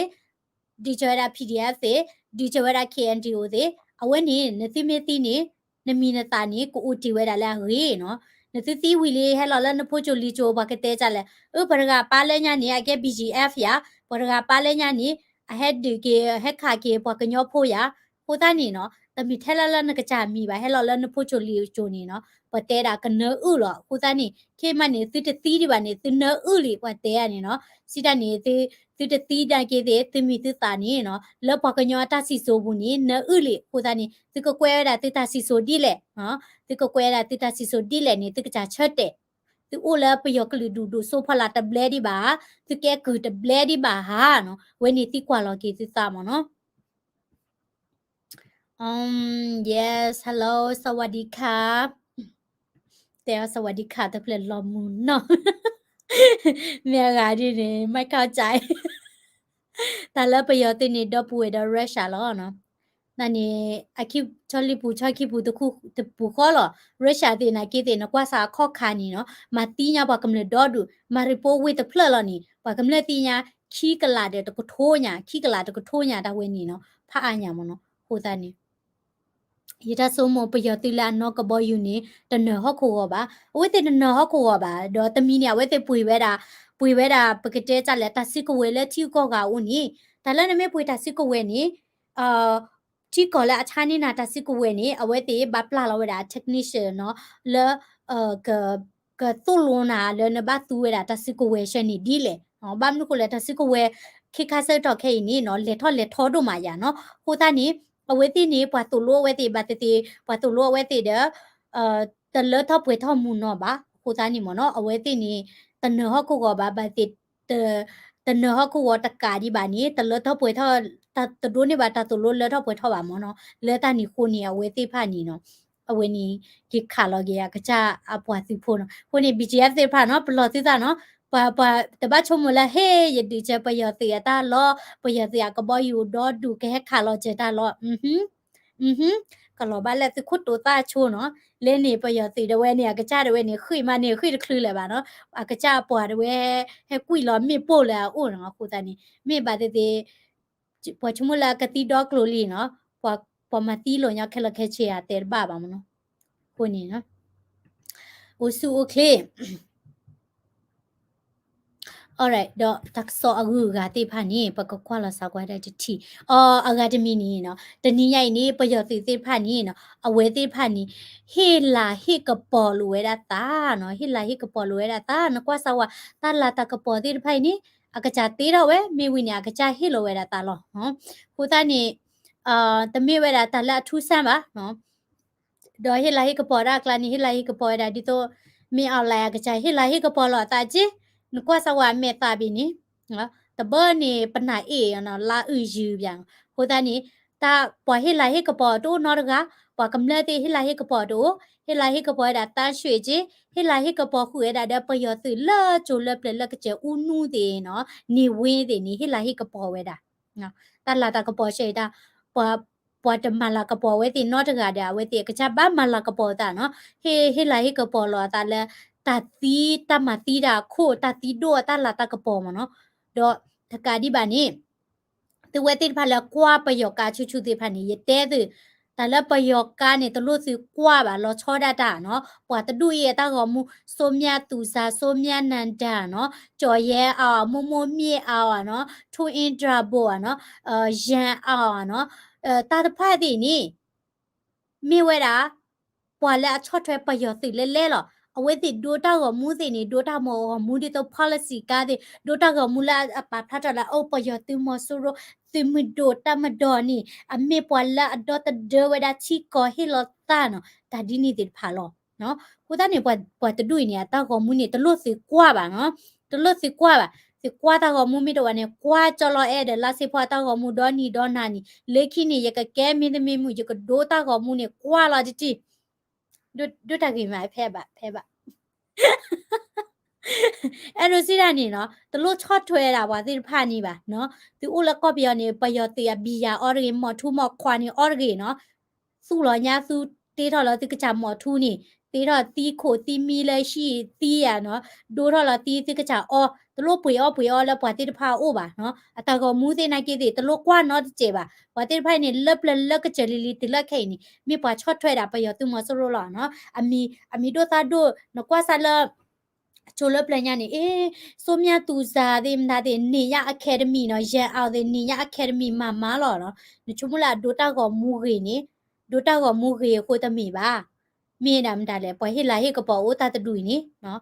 ဒုးစၢၤဝဲဒၣ် PDF သ့ၣ်, ဒုးစၢၤဝဲဒၣ် KNDO သ့ၣ်, အဝဲန့ၣ် နသုမ့ၢ်သံန့ၣ် နမံၤနသးန့ၣ် ကအိၣ်တ့ၢ်ဝဲဒၣ်လၢအဂ့ၤနီၤ, နသုသံဝံၤလံ ဟဲလီၤလၢနဖိကၠိလံၤကၠိ ပှၤကတဲကၢ်လဲၣ်, အၢ ပှၤတဂၤပၢ်လၢညါန့ၣ် အကဲ BGF ယၤ, ပှၤတဂၤပၢ်လၢညါန့ၣ် အဟဲဒုးက့ၤ ဟဲခးက့ၤပှၤကညီဖိယၤ, အဃိသတးန့ၣ်နီၤ တမ့ၢ်ထဲလၢလၢနကစၢ်မံၤဘၣ် ဟဲလီၤလၢနဖိကၠိလံၤကၠိန့ၣ်နီၤ ပှၤတဲဒၣ်ကနၢအုၣ်လီၤ, အဃိသတးန့ၣ် ခဲမးန့ၣ် သုတသံဒံးဘၣ်န့ၣ် သုနၢအုၣ်လံ ပှၤတဲန့ၣ်နီၤ, စံးတၢ်န့ၣ် သုတသံဒၣ်က့ၤသ့ၣ် သုမံၤသုသးန့ၣ်နီၤ လၢပှၤကညီအတၢ်စံၣ်စိၤပူၤန့ၣ် နၢအုၣ်လံ, အဃိသတးန့ၣ် သုကကွဲးဝဲဒၣ်သုတၢ်စံၣ်စိၤဒ်လဲၣ်, သုကကွဲးဝဲဒၣ်သုတၢ်စံၣ်စိၤဒ်လဲၣ်န့ၣ် သုကစၢ်ဆၢတဲာ်, သုအိၣ်လၢပယီၤကလုာ်ဒူၣ်ဒိၣ်စိဖီလာ်တဘျဲဒံးဘၣ်, သုကဲကုၢ်တဘျဲဒံးဘၣ်ဧါနီၤ, ဝဲန့ၣ်သံကွၢ်လီၤက့ၤသုသးမ့ၢ်နီၤ. Um, yes, hello, สวัสดีค่ะ, တဲအီၤ สวัสดีค่ะ တဖျၢၣ်လီၤမုၢ်နီၤ, မ့ၢ်အဂၤဒ်န့ၣ် ไม่เข้าใจ, တၢ်လၢပယီၤသုးန့ၣ် ဒီပုၢ်ဝဲၢ်ဒီး Russia လီၤနီၤ, နန့ၣ် အခံ ဆီလံပူၤဆီခံပူၤတခူတပူၤဃီလီၤ, Russia သ့ၣ်နာ်က့သ့ၣ် နကွၢ်စးအခီၣ်ခါန့ၣ်နီၤ မၤသံညါပှၤကမျၢၢ်ဒီဒူၣ်, မၤရံပိဝ့ၢ်တဖျၢၣ်လီၤန့ၣ် ပှၤကမျၢၢ်သံညါ ခံကလးဒီးတကထိညါ, ခံကလးတကထိညါတၢ်ဝဲန့ၣ်နီၤ ဖးအါညါမ့ၢ်နီၤ, အဃိသတးန့ၣ် ယတၢ်ဆိကမိၣ်ပယီၤသုးလၢအနီၢ်ကဘီယူၤန့ၣ် တနၢၤဟီၣ်ခိၣ်ဂီၤဘၣ်, အဝဲသ့ၣ်တနၢၤဟီၣ်ခိၣ်ဂီၤဘၣ်, ဒီးတမံၤန့ၣ် အဝဲသ့ၣ်ပှ့ၤဝဲဒၣ်, ပှ့ၤဝဲဒၣ် ပကတဲတၢ်လဲၣ် တၢ်စုကဝဲၤလၢထံဂုၤကီၢ်ဂၤအအိၣ်န့ၣ်, တၢ်လၢနမ့ၢ်ပှ့ၤတၢ်စုကဝဲၤန့ၣ် ထံကီၢ်လၢအဆါန့ၢ်နၤတၢ်စုကဝဲၤန့ၣ် အဝဲသ့ၣ်ဘၣ်ပျၢ်လီၤဝဲဒၣ် technician နီၤ လၢ ကသိၣ်လိနၤလၢနဘၣ်သူဝဲဒၣ်တၢ်စုကဝဲၤဆှၢန့ၣ်ဒ်လဲၣ်, ဘၣ်မနုၤဃိလဲၣ် တၢ်စုကဝဲၤ ခဲခါဆၢကတီၢ်ခဲအံၤန့ၣ်နီၤ လဲၤထီၣ်လဲၤထီဒိၣ်မးယၤနီၤ, အဃိသတးန့ၣ် အဝဲသ့ၣ်န့ၣ် ပှၤသိၣ်လိအဝဲသ့ၣ်ဘၣ်သ့ၣ်သ့ၣ် ပှၤသိၣ်လိအဝဲသ့ၣ်ဒီး တလၢထီၣ်ပှဲၤထီၣ်မုၢ်နီၤဘၣ်, အဃိသတးန့ၣ်မ့ၢ်နီၤ အဝဲသ့ၣ်န့ၣ် တနၢၤဟီၣ်ခိၣ်ဂီၤဘၣ် ဘၣ်သ့ၣ် တနၢၤဟီၣ်ခိၣ်ဂီၤတကးဒံးဘၣ်န့ၣ် တလၢထီၣ်ပှဲၤထီၣ် တဒိးန့ၢ်ဘၣ်တၢ်သိၣ်လိလၢထီၣ်ပှဲၤထီၣ်ဘၣ်မ့ၢ်နီၤ, လၢတၢ်န့ၣ်အဃိန့ၣ် အဝဲသ့ၣ်တဖၣ်န့ၣ်နီၤ အဝဲန့ၣ် က့ၤခးလီၤက့ၤအကစၢ်အပှၤသုးဖိနီၤ, အဃိန့ၣ် BGF သ့ၣ်တဖၣ်နီၤ ပလီၢ်သုသးနီၤ, ပှၤ ပှၤတဘၣ်ဆိကမိၣ်လၢ ဟ့ၣ် ယဒုးစၢၤပယီၤသုးအတၢ်လီၢ်, ပယီၤသုးအကဘီယူၤဒီဒူၣ်ကဟဲခးလီၤစၢၤတၢ်လီၢ် ကလီၤဘၣ်လၢသုခိၣ်တိာ်သၣ်ဆိနီၤ, လၢန့ၣ်ပယီၤသုးဒၣ်ဝဲန့ၣ် အကစၢ်ဒၣ်ဝဲန့ၣ် ဃ့ၢ်မးန့ၣ် ဃ့ၢ်တချုးလၢၤဘၣ်နီၤ, အကစၢ်အပှၤဒၣ်ဝဲ ဟဲကွံာ်လီၤမ့ၣ်ပိၢ်လၢအအိၣ်နီၤ, အဃိသတးန့ၣ် မ့ၢ်ဘၣ်သ့ၣ်သ့ၣ် ပှၤဆိကမိၣ်လၢအကသံဒီကျိၤလံနီၤ, ပှၤ ပှၤမၤသံလိာ်ညီခဲလၢာ်ခဲဆ့ဧါတဲတဘၣ်ဘၣ်မ့ၢ်နီၤ, အဃိန့ၣ် အိၣ်ဆူၣ်အိၣ်ချ့ alright ဒီးတၢ်ကစီၣ်အဂုၤအဂၤသ့ၣ်တဖၣ်န့ၣ် ပကကွၢ်လီၤစးကွၢ်ဒၣ်တထံၣ်, အဂၤတမံၤန့ၣ်နီၤ တနံၤညါအံၤန့ၣ် ပယီၤသုးသ့ၣ်တဖၣ်န့ၣ်နီၤ အဝဲသ့ၣ်တဖၣ်န့ၣ် ဟ့ၣ်လၤဟ့ၣ်ကပီၤလိာ်ဝဲဒၣ်သးနီၤ, ဟ့ၣ်လၤဟ့ၣ်ကပီၤလိာ်ဝဲဒၣ်သး နကွၢ်စးဝဲ တၢ်လၤတၢ်ကပီၤသ့ၣ်တဖၣ်အံၤန့ၣ် အကစၢ်သ့ထီၣ်ဝဲ မ့ၢ်ဝံၤန့ၣ် အကစၢ်ဟ့ၣ်လီၤဝဲဒၣ်သးလီၤ, အဃိသတးန့ၣ် တမ့ၢ်ဝဲဒၣ်တၢ်လၢအထူးဆန်းဘၣ် ဒီးဟ့ၣ်လၤဟ့ၣ်ကပီၤဒၣ်အကျါန့ၣ် ဟ့ၣ်လၤဟ့ၣ်ကပီၤဝဲဒၣ်ဒ်သိး မ့ၢ်အီၤလၢအကစၢ်ဟ့ၣ်လၤဟ့ၣ်ကပီၤလီၤအသးက့, နကွၢ်စးဝဲအမဲာ်သးဘၣ်န့ၣ်, တဘၣ်န့ၣ် ပနၢ်အ့ၣ်နီၤ လါအုၣ်ယုၢ်ပၠး. အဃိသတးန့ၣ် တၢ်ပှၤဟ့ၣ်လၤဟ့ၣ်ကပီၤတအိၣ်နီတဂၤ, ပှၤကမျၢၢ်သ့ၣ်ဟ့ၣ်လၤဟ့ၣ်ကပီၤတအိၣ်, ဟ့ၣ်လၤဟ့ၣ်ကပီၤဝဲဒၣ် သန်းရွှေက့, ဟ့ၣ်လၤဟ့ၣ်ကပီၤဃုာ်ဝဲဒၣ်ဒီးပယီၤသုးလၢကၠိလၢပျၢၤလၢကစၢၢ်အူနူသ့ၣ်နီၤ, နေဝင်းသ့ၣ်န့ၣ် ဟ့ၣ်လၤဟ့ၣ်ကပီၤဝဲဒၣ် တၢ်လၤတၢ်ကပီၤဆၢအံၤတၢ်, ပှၤ ပှၤတမၤလၤကပီၤအဝဲသ့ၣ်နီတဂၤဒီး အဝဲသ့ၣ်အကစၢ်ဘၣ်မၤလၤကပီၤအသးနီၤ, ဟ့ၣ် ဟ့ၣ်လၤဟ့ၣ်ကပီၤလီၤအသးလၢ တၢ်သံ တၢ်မၤသံတၢ်အခိၣ် တၢ်သံဒိၣ်အတၢ်လၤတၢ်ကပီၤမးနီၤ, ဒီးတကးဒံးဘၣ်န့ၣ် သုဝဲသ့ၣ်တဖၣ်လၢကွၢ်ပယီၤကါဆူၣ်ဆူၣ်သ့ၣ်တဖၣ်န့ၣ် ယတဲသု, တၢ်လၢပယီၤကါန့ၣ် တလိၣ်သုကွၢ်ဘၣ် လီၤဆီဒၣ်တၢ်နီၤ, ပှၤတဒူၣ်အံၤအတၢ်ဂီၤမူ စိမြတ်သူဇာ စိမြတ်နန္ဒာနီၤ, ကျော်ရဲအောင် မိုးမိုးမြင့်အောင်နီၤ, ထွန်းအင်းဒြာဗိုလ်နီၤ, ရန်အောင်နီၤ, တၢ်တဖၣ်သ့ၣ်န့ၣ် မ့ၢ်ဝဲဒၣ် ပှၤလၢအဆီၣ်ထွဲပယီၤသုးလဲၣ်လဲၣ်လီၤ. အဝဲသ့ၣ်ဒိတၢ်ဂီၤမူသ့ၣ်န့ၣ် ဒိတၢ်ဂီၤမူဒ်သိး policy ကါသ့ၣ် ဒိတၢ်ဂီၤမူလၢအပာ်ဖျါထီၣ်လၢ အိၣ်ပယီၤသုးမီၤစိရိၤ သုးမုၢ်ဒိၣ်တၢ်မၤဒီးန့ၣ် အမ့ၢ်ပှၤလၢအဒီသဒၢဝဲဒၣ်ထံကီၢ်ဟ့ၣ်လီၤသးနီၤ, တၢ်ဒ်န့ၣ်သ့ၣ်တဖၣ်လီၤ. အဃိသတးန့ၣ် ပှၤတဒူၣ်အံၤန့ၣ် အတၢ်ဂီၤမူန့ၣ် တလိၣ်သုကွၢ်ဘၣ်နီၤ, တလိၣ်သုကွၢ်ဘၣ်, သုကွၢ်တၢ်ဂီၤမူမ့ၢ်တအိၣ်ဘၣ်န့ၣ် ကွၢ်ကၠီလီၤအဲၣ်ဒီးလါစ့ဖီအတၢ်ဂီၤမူဒီနံၤဒီနၤန့ၣ် လၢခံန့ၣ် ယကကဲမ့တမ့ၢ်မုၢ် ယကဒိတၢ်ဂီၤမူန့ၣ် ကွၢ်လီၤတထံၣ်, ဒိၣ်တၢ်ဂ့ၤမး ဖဲဘၣ် ဖဲဘၣ် အဲၣ်ဒိးစံးဒၣ်န့ၣ်နီၤ တလိၣ်ဆီၣ်ထွဲဒၣ်ပှၤသ့ၣ်တဖၣ်န့ၣ်ဘၣ်နီၤ, သုအိၣ်လၢကီၢ်ပယီၤန့ၣ် ပယီၤသုးအဘံယၤအီတဂ့ၤ မီၣ်ထူမီၣ်ခွါန့ၣ်အီတဂ့ၤနီၤ, သူၣ်လီၤညါသူတ့ထီၣ်လၢသုကစၢ်မီၣ်ထူန့ၣ် တ့ထီၣ်သံခိၣ်သံမံလၢဟံၣ်သံယၤနီၤ, ဒိထီၣ်လီၤသံသုကစၢ်အီ, တလိၣ်ပှ့ၤအီၣ်ပှ့ၤအီလၢပှၤသ့ၣ်တဖၣ်အအိၣ်ဘၣ်နီၤ, အတၢ်ဂီၤမူသ့ၣ်နာ်က့သ့ၣ် တလိၣ်ကွၢ်နီတစဲးဘၣ်, ပှၤသ့ၣ်တဖၣ်န့ၣ် လၢပျၢၤလၢကစၢၢ်လံၤလံၤတုၤလၢခဲအံၤန့ၣ် မ့ၢ်ပှၤဆီၣ်ထွဲဒၣ်ပယီၤသုးမီၤစိရိၤလီၤနီၤ, အမံၤ အမံၤဒိၣ်သၣ်ဒိၣ် နကွၢ်စၢ်လၢ ကၠိလၢပျၢၤညါန့ၣ် အ့ စိမြတ်သူဇာသ့ၣ်မတၤသ့ၣ် နေရ Academy နီၤ, ရန်အောင်သ့ၣ် နေရ Academy မၤမၤလီၤနီၤ, နဆိကမိၣ်လၢအဒိတၢ်ဂီၤမူဂ့ၤန့ၣ် ဒိတၢ်ဂီၤမူဂ့ၤအဃိတမ့ၢ်ဘၣ်, မ့ၢ်ဒၣ်မတၤလဲၣ် ပှၤဟ့ၣ်လၤဟ့ၣ်ကပီၤအိၣ်တၢ်တဒူၣ်အံၤန့ၣ်နီၤ,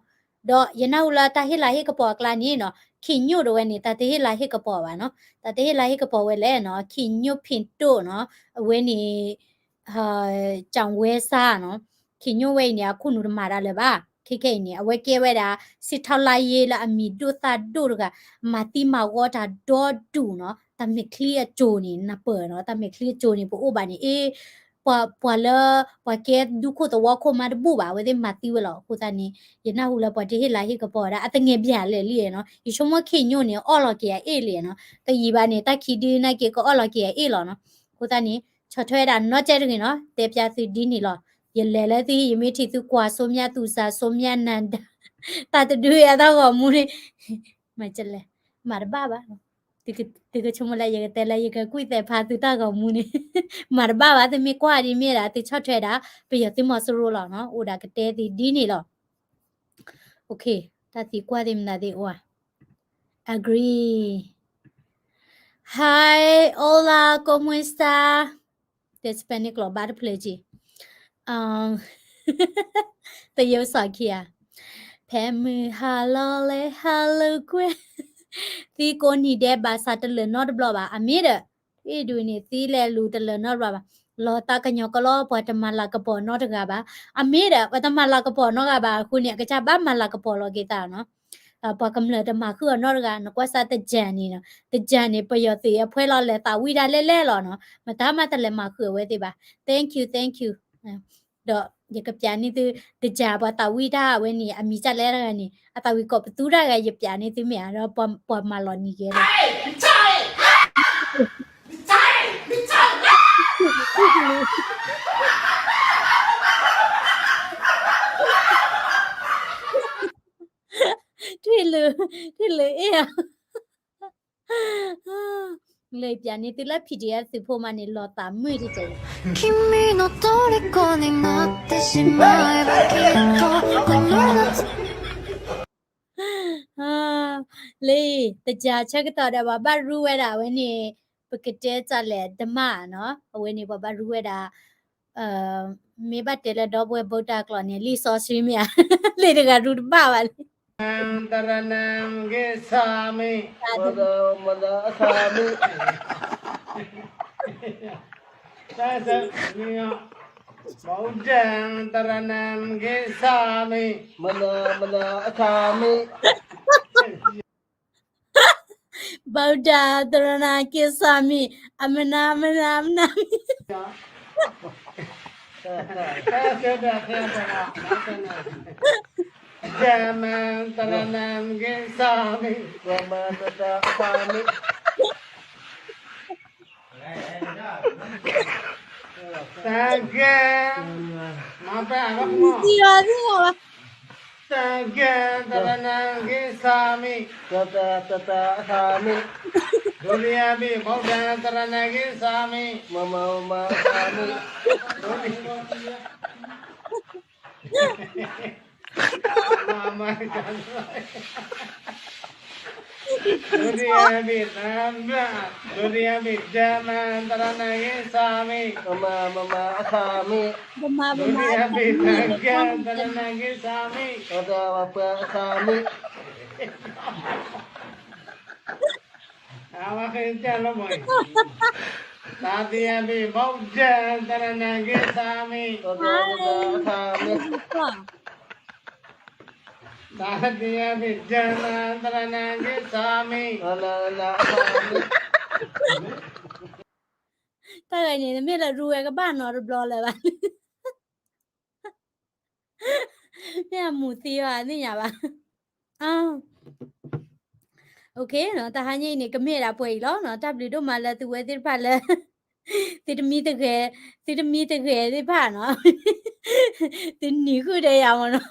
ဒီးယနၢ်ဟူလၢတၢ်ဟ့ၣ်လၤဟ့ၣ်ကပီၤအကျါန့ၣ်နီၤ ခင်ညွန့် တဝဲန့ၣ် တၢ်တဟ့ၣ်လၤဟ့ၣ်ကပီၤဘၣ်နီၤ, တၢ်တဟ့ၣ်လၤဟ့ၣ်ကပီၤဝဲလဲၣ်နီၤ, ခင်ညွန့် ဖင်တိုးနီၤ, အဝဲန့ၣ် ကၠီဝဲစၢ်နီၤ, ခင်ညွန့် ဝဲအံၤန့ၣ် အခိၣ်နူာ်တမၤတၢ်လၢၤဘၣ်, ခဲခဲအံၤန့ၣ် အဝဲကဲဝဲဒၣ် စစ်ထောက်လှမ်းရေး လၢအမံၤဒိၣ်သၣ်ဒိၣ်တဂၤ, မၤသံမၤဝီတၢ်ဒီဒူၣ်နီၤ, တၢ်မဲာ်ချံအစိၤန့ၣ် နၢ်ပၢၢ်နီၤ, တၢ်မဲာ်ချံအစိၤန့ၣ် ပအိၣ်ဘၣ်န့ၣ် အ့ ပှၤ ပှၤလၢ ပှၤကဲဒူခိၣ်သဝီခိၣ်မးတဘူၣ်ဘၣ်, အဝဲသ့ၣ်မၤသံဝဲလီၤ, အဃိသတးန့ၣ် ယနၢ်ဟူလၢပှၤတဟ့ၣ်လၤဟ့ၣ်ကပီၤဝဲဒၣ် အသငဲးဘျဲၣ်လၢာ်လံနီၤ, ယဆိကမိၣ် ခင်ညွန့် န့ၣ် အီၣ်လီၤက့ၤအအ့ၣ်လံနီၤ, တယံာ်ဘၣ်န့ၣ် တၢ်ခံဒုနာ်က့ၤကအီၣ်လီၤက့ၤအအ့ၣ်လီၤနီၤ, အဃိသတးန့ၣ် ဆီၣ်ထွဲဝဲဒၣ်နီတစဲးတဂ့ၤနီၤ, တဲပျးသုဒ်န့ၣ်လီၤ, ယလဲၤလၢသုဟံၣ် ယမ့ၢ်ထံၣ်သုကွၢ် စိမြတ်သူဇာ စိမြတ်နန္ဒာ တၢ်တဒုအတၢ်ဂီၤမူန့ၣ် မၤကလဲၣ်, မၤတဘၣ်ဘၣ်, သုကဆိကမိၣ်လၢယကတဲလၢယကကွံာ်သဲးဖးသုတၢ်ဂီၤမူန့ၣ် မၤတဘၣ်ဘၣ်, သုမ့ၢ်ကွၢ်ဒ်မ့ၢ်ဒၣ် သုဆီၣ်ထွဲဒၣ် ပယီၤသုးမီၤစိရိၤလီၤနီၤ, အိၣ်ဒၣ်ကတဲသ့ဒ်န့ၣ်လီၤ. တၢ်သံကွၢ်သ့ၣ်မနုၤသ့ၣ်အိၣ်ဧါ. Agree. Hi, hola, ¿cómo está? တဲ Spanish ကျိာ်ဘၣ်တဖျၢၣ်က့ၤ, တရုတ်စာ ခံဂၤ, ဖဲမုၢ်ဟါလီၤလဲၣ် ဟါလီၤကွဲၢ်, သံကိးနံၤဒဲးဘၣ်ဆၣ်တလၢာ်နီတဘျီဘၣ်, အမ့ၢ်ဒီး အ့ၣ်ဒုးန့ၣ် သံလဲၤလူၤတလၢာ်နီတဘျီဘၣ်, လီၤသးကညီၤကလီ ပှၤတမၤလၤကပီၤနီတဂၤဘၣ်, အမ့ၢ်ဒီး ပှၤတမၤလၤကပီၤနီတဂၤဘၣ်အဃိန့ၣ် အကစၢ်ဘၣ်မၤလၤကပီၤလီၤက့ၤသးနီၤ. ပှၤကမျၢၢ်တမၤဃုာ်အီၤနီတဂၤ, နကွၢ်စၢ်သၢၣ်န့ၣ်နီၤ, သၢၣ်န့ၣ် ပယီၤသုးအဖှဲလီၤလဲၤသးဝံၣ်တၢ်လဲၣ်လဲၣ်လီၤနီၤ, မတၤမၤတလဲၤမၤဃုာ်အဝဲသ့ၣ်ဘၣ်. Thank you, thank you. ဒီးယကပျးန့ၢ်သု သၢၣ်ပှၤသးဝံၣ်တၢ်အဝဲန့ၣ် အမံၤကၢ်လဲၣ်တဂၤန့ၣ် အသးဝံၣ်ကိးပသူတၢ်ဂၤ ယပျးန့ၢ်သုမ့ၢ်ဧါ, ဒီးပှၤမၤလီၤနံၤကဲဒီး ထွံၣ်လၢ ထွံၣ်လၢအ့ၣ်ဧါ. လၢပျးန့ၢ်သုလၢ PDF သုးဖိမးန့ၣ် လီၤသးမုာ်တက့ၢ်. လၢ သၢၣ်ဆၢကတီၢ်ဒီး ပှၤဘၣ်ရူဝဲဒၣ်အဝဲန့ၣ် ပကတဲတၢ်လဲၣ် ဓမ္မ နီၤ, အဝဲန့ၣ် ပှၤဘၣ်ရူဝဲဒၣ် မ့ၢ်ဘၣ်တဲလၢဒီပုၢ်ဝဲၢ်ဘုတ်တၢ်ကျိာ်န့ၣ် လံာ်စီဆှံမ့ၢ်ဧါ, လံာ်တဂၤရူတဘၣ်ဘၣ်လံ. တရနံ ဂ့ၤဆၢမံ တရနံ ဂ့ၤဆၢမံ မနၤ မနၤ အခါမံ ဗုဒ္ဓ သရဏဂေၢ်ဆာမိ အမနၤ အမနၤ အမနၤ ဓမ္မံ သရဏံ ဂေၢ်ဆာမိ ဓမ္မံ သရဏံ ဂေၢ်ဆာမိ သံဃံ မၤပှဲၤအဘၣ်ကမီၤ သံဃံ သရဏံ ဂေၢ်ဆာမိ သံဃံ သရဏံ ဂေၢ်ဆာမိ ဒုတိယံ ဗုဒ္ဓံ သရဏံ ဂေၢ်ဆာမိ ဓမ္မံ သရဏံ ဂေၢ်ဆာမိ ဒုတိယံ ဒုတိယံ ဓမ္မံ သရဏံ ဂေၢ်ဆာမိ ဓမ္မံ သရဏံ ဂေၢ်ဆာမိ ဒုတိယံ သံဃံ သရဏံ ဂေၢ်ဆာမိ သံဃံ သရဏံ ဂေၢ်ဆာမိ တတိယံ ဗုဒ္ဓံ သရဏံ ဂေၢ်ဆာမိ တတိယံ ဓမ္မံ သရဏံ ဂေၢ်ဆာမိ တၢ်ဂၤန့ၣ် တမ့ၢ်လၢရူဝဲကဘၣ်နီတဘျီလၢၤဘၣ် မ့ၢ်အမူၤသံအီၤ အသ့ၣ်ညါဘၣ် OK နီၤ တဟါညါအံၤန့ၣ် ကမ့ၢ်ဒၣ်ပှဲၤအံၤလီၤနီၤ တၢ်ဘျုးဒိၣ်မးလၢသုဝဲသ့ၣ်တဖၣ်လၢ သုတမံတဂဲၤ သုတမံတဂဲၤသ့ၣ်တဖၣ်နီၤ သုနံၤဃုာ်ဒီးယၤမ့ၢ်နီၤ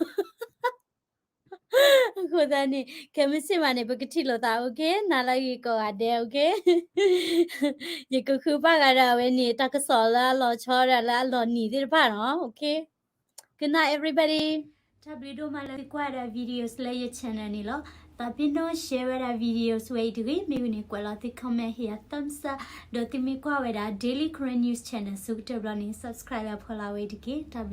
အဃိသတးန့ၣ် ခဲမုၢ်ဆ့ၣ်မးန့ၣ် ပကထံၣ်လိာ်သး OK နၤလၢအဂ့ၤကိးဂၤဒဲး OK ယကဃုပာ်ဂၤဒီးအဝဲန့ၣ် တၢ်ကစီၣ်လၢအလီၤဆီဒီးလၢအလီၤနံၤသ့ၣ်တဖၣ်နီၤ OK Good night everybody တၢ်ဘျုးဒိၣ်မးလၢသုကွၢ်ဒၣ် videos လၢယ channel န့ၣ်လီၤ. သးပ့ၤနီၣ် share ဝဲဒၣ် videos ဝဲအံၤတဂ့ၤ မ့ၢ်ဂ့ၤန့ၣ် ကွဲးလီၤသု comment ဟ့ၣ်ယၤ thumbs up ဒီးသုမ့ၢ်ကွၢ်ဝဲဒၣ် Daily Karen News Channel ဆိကတၢၢ်ဘျီန့ၣ် subscribe လၢဖီလာ်ဝဲအံၤတက့ၢ်. တၢ်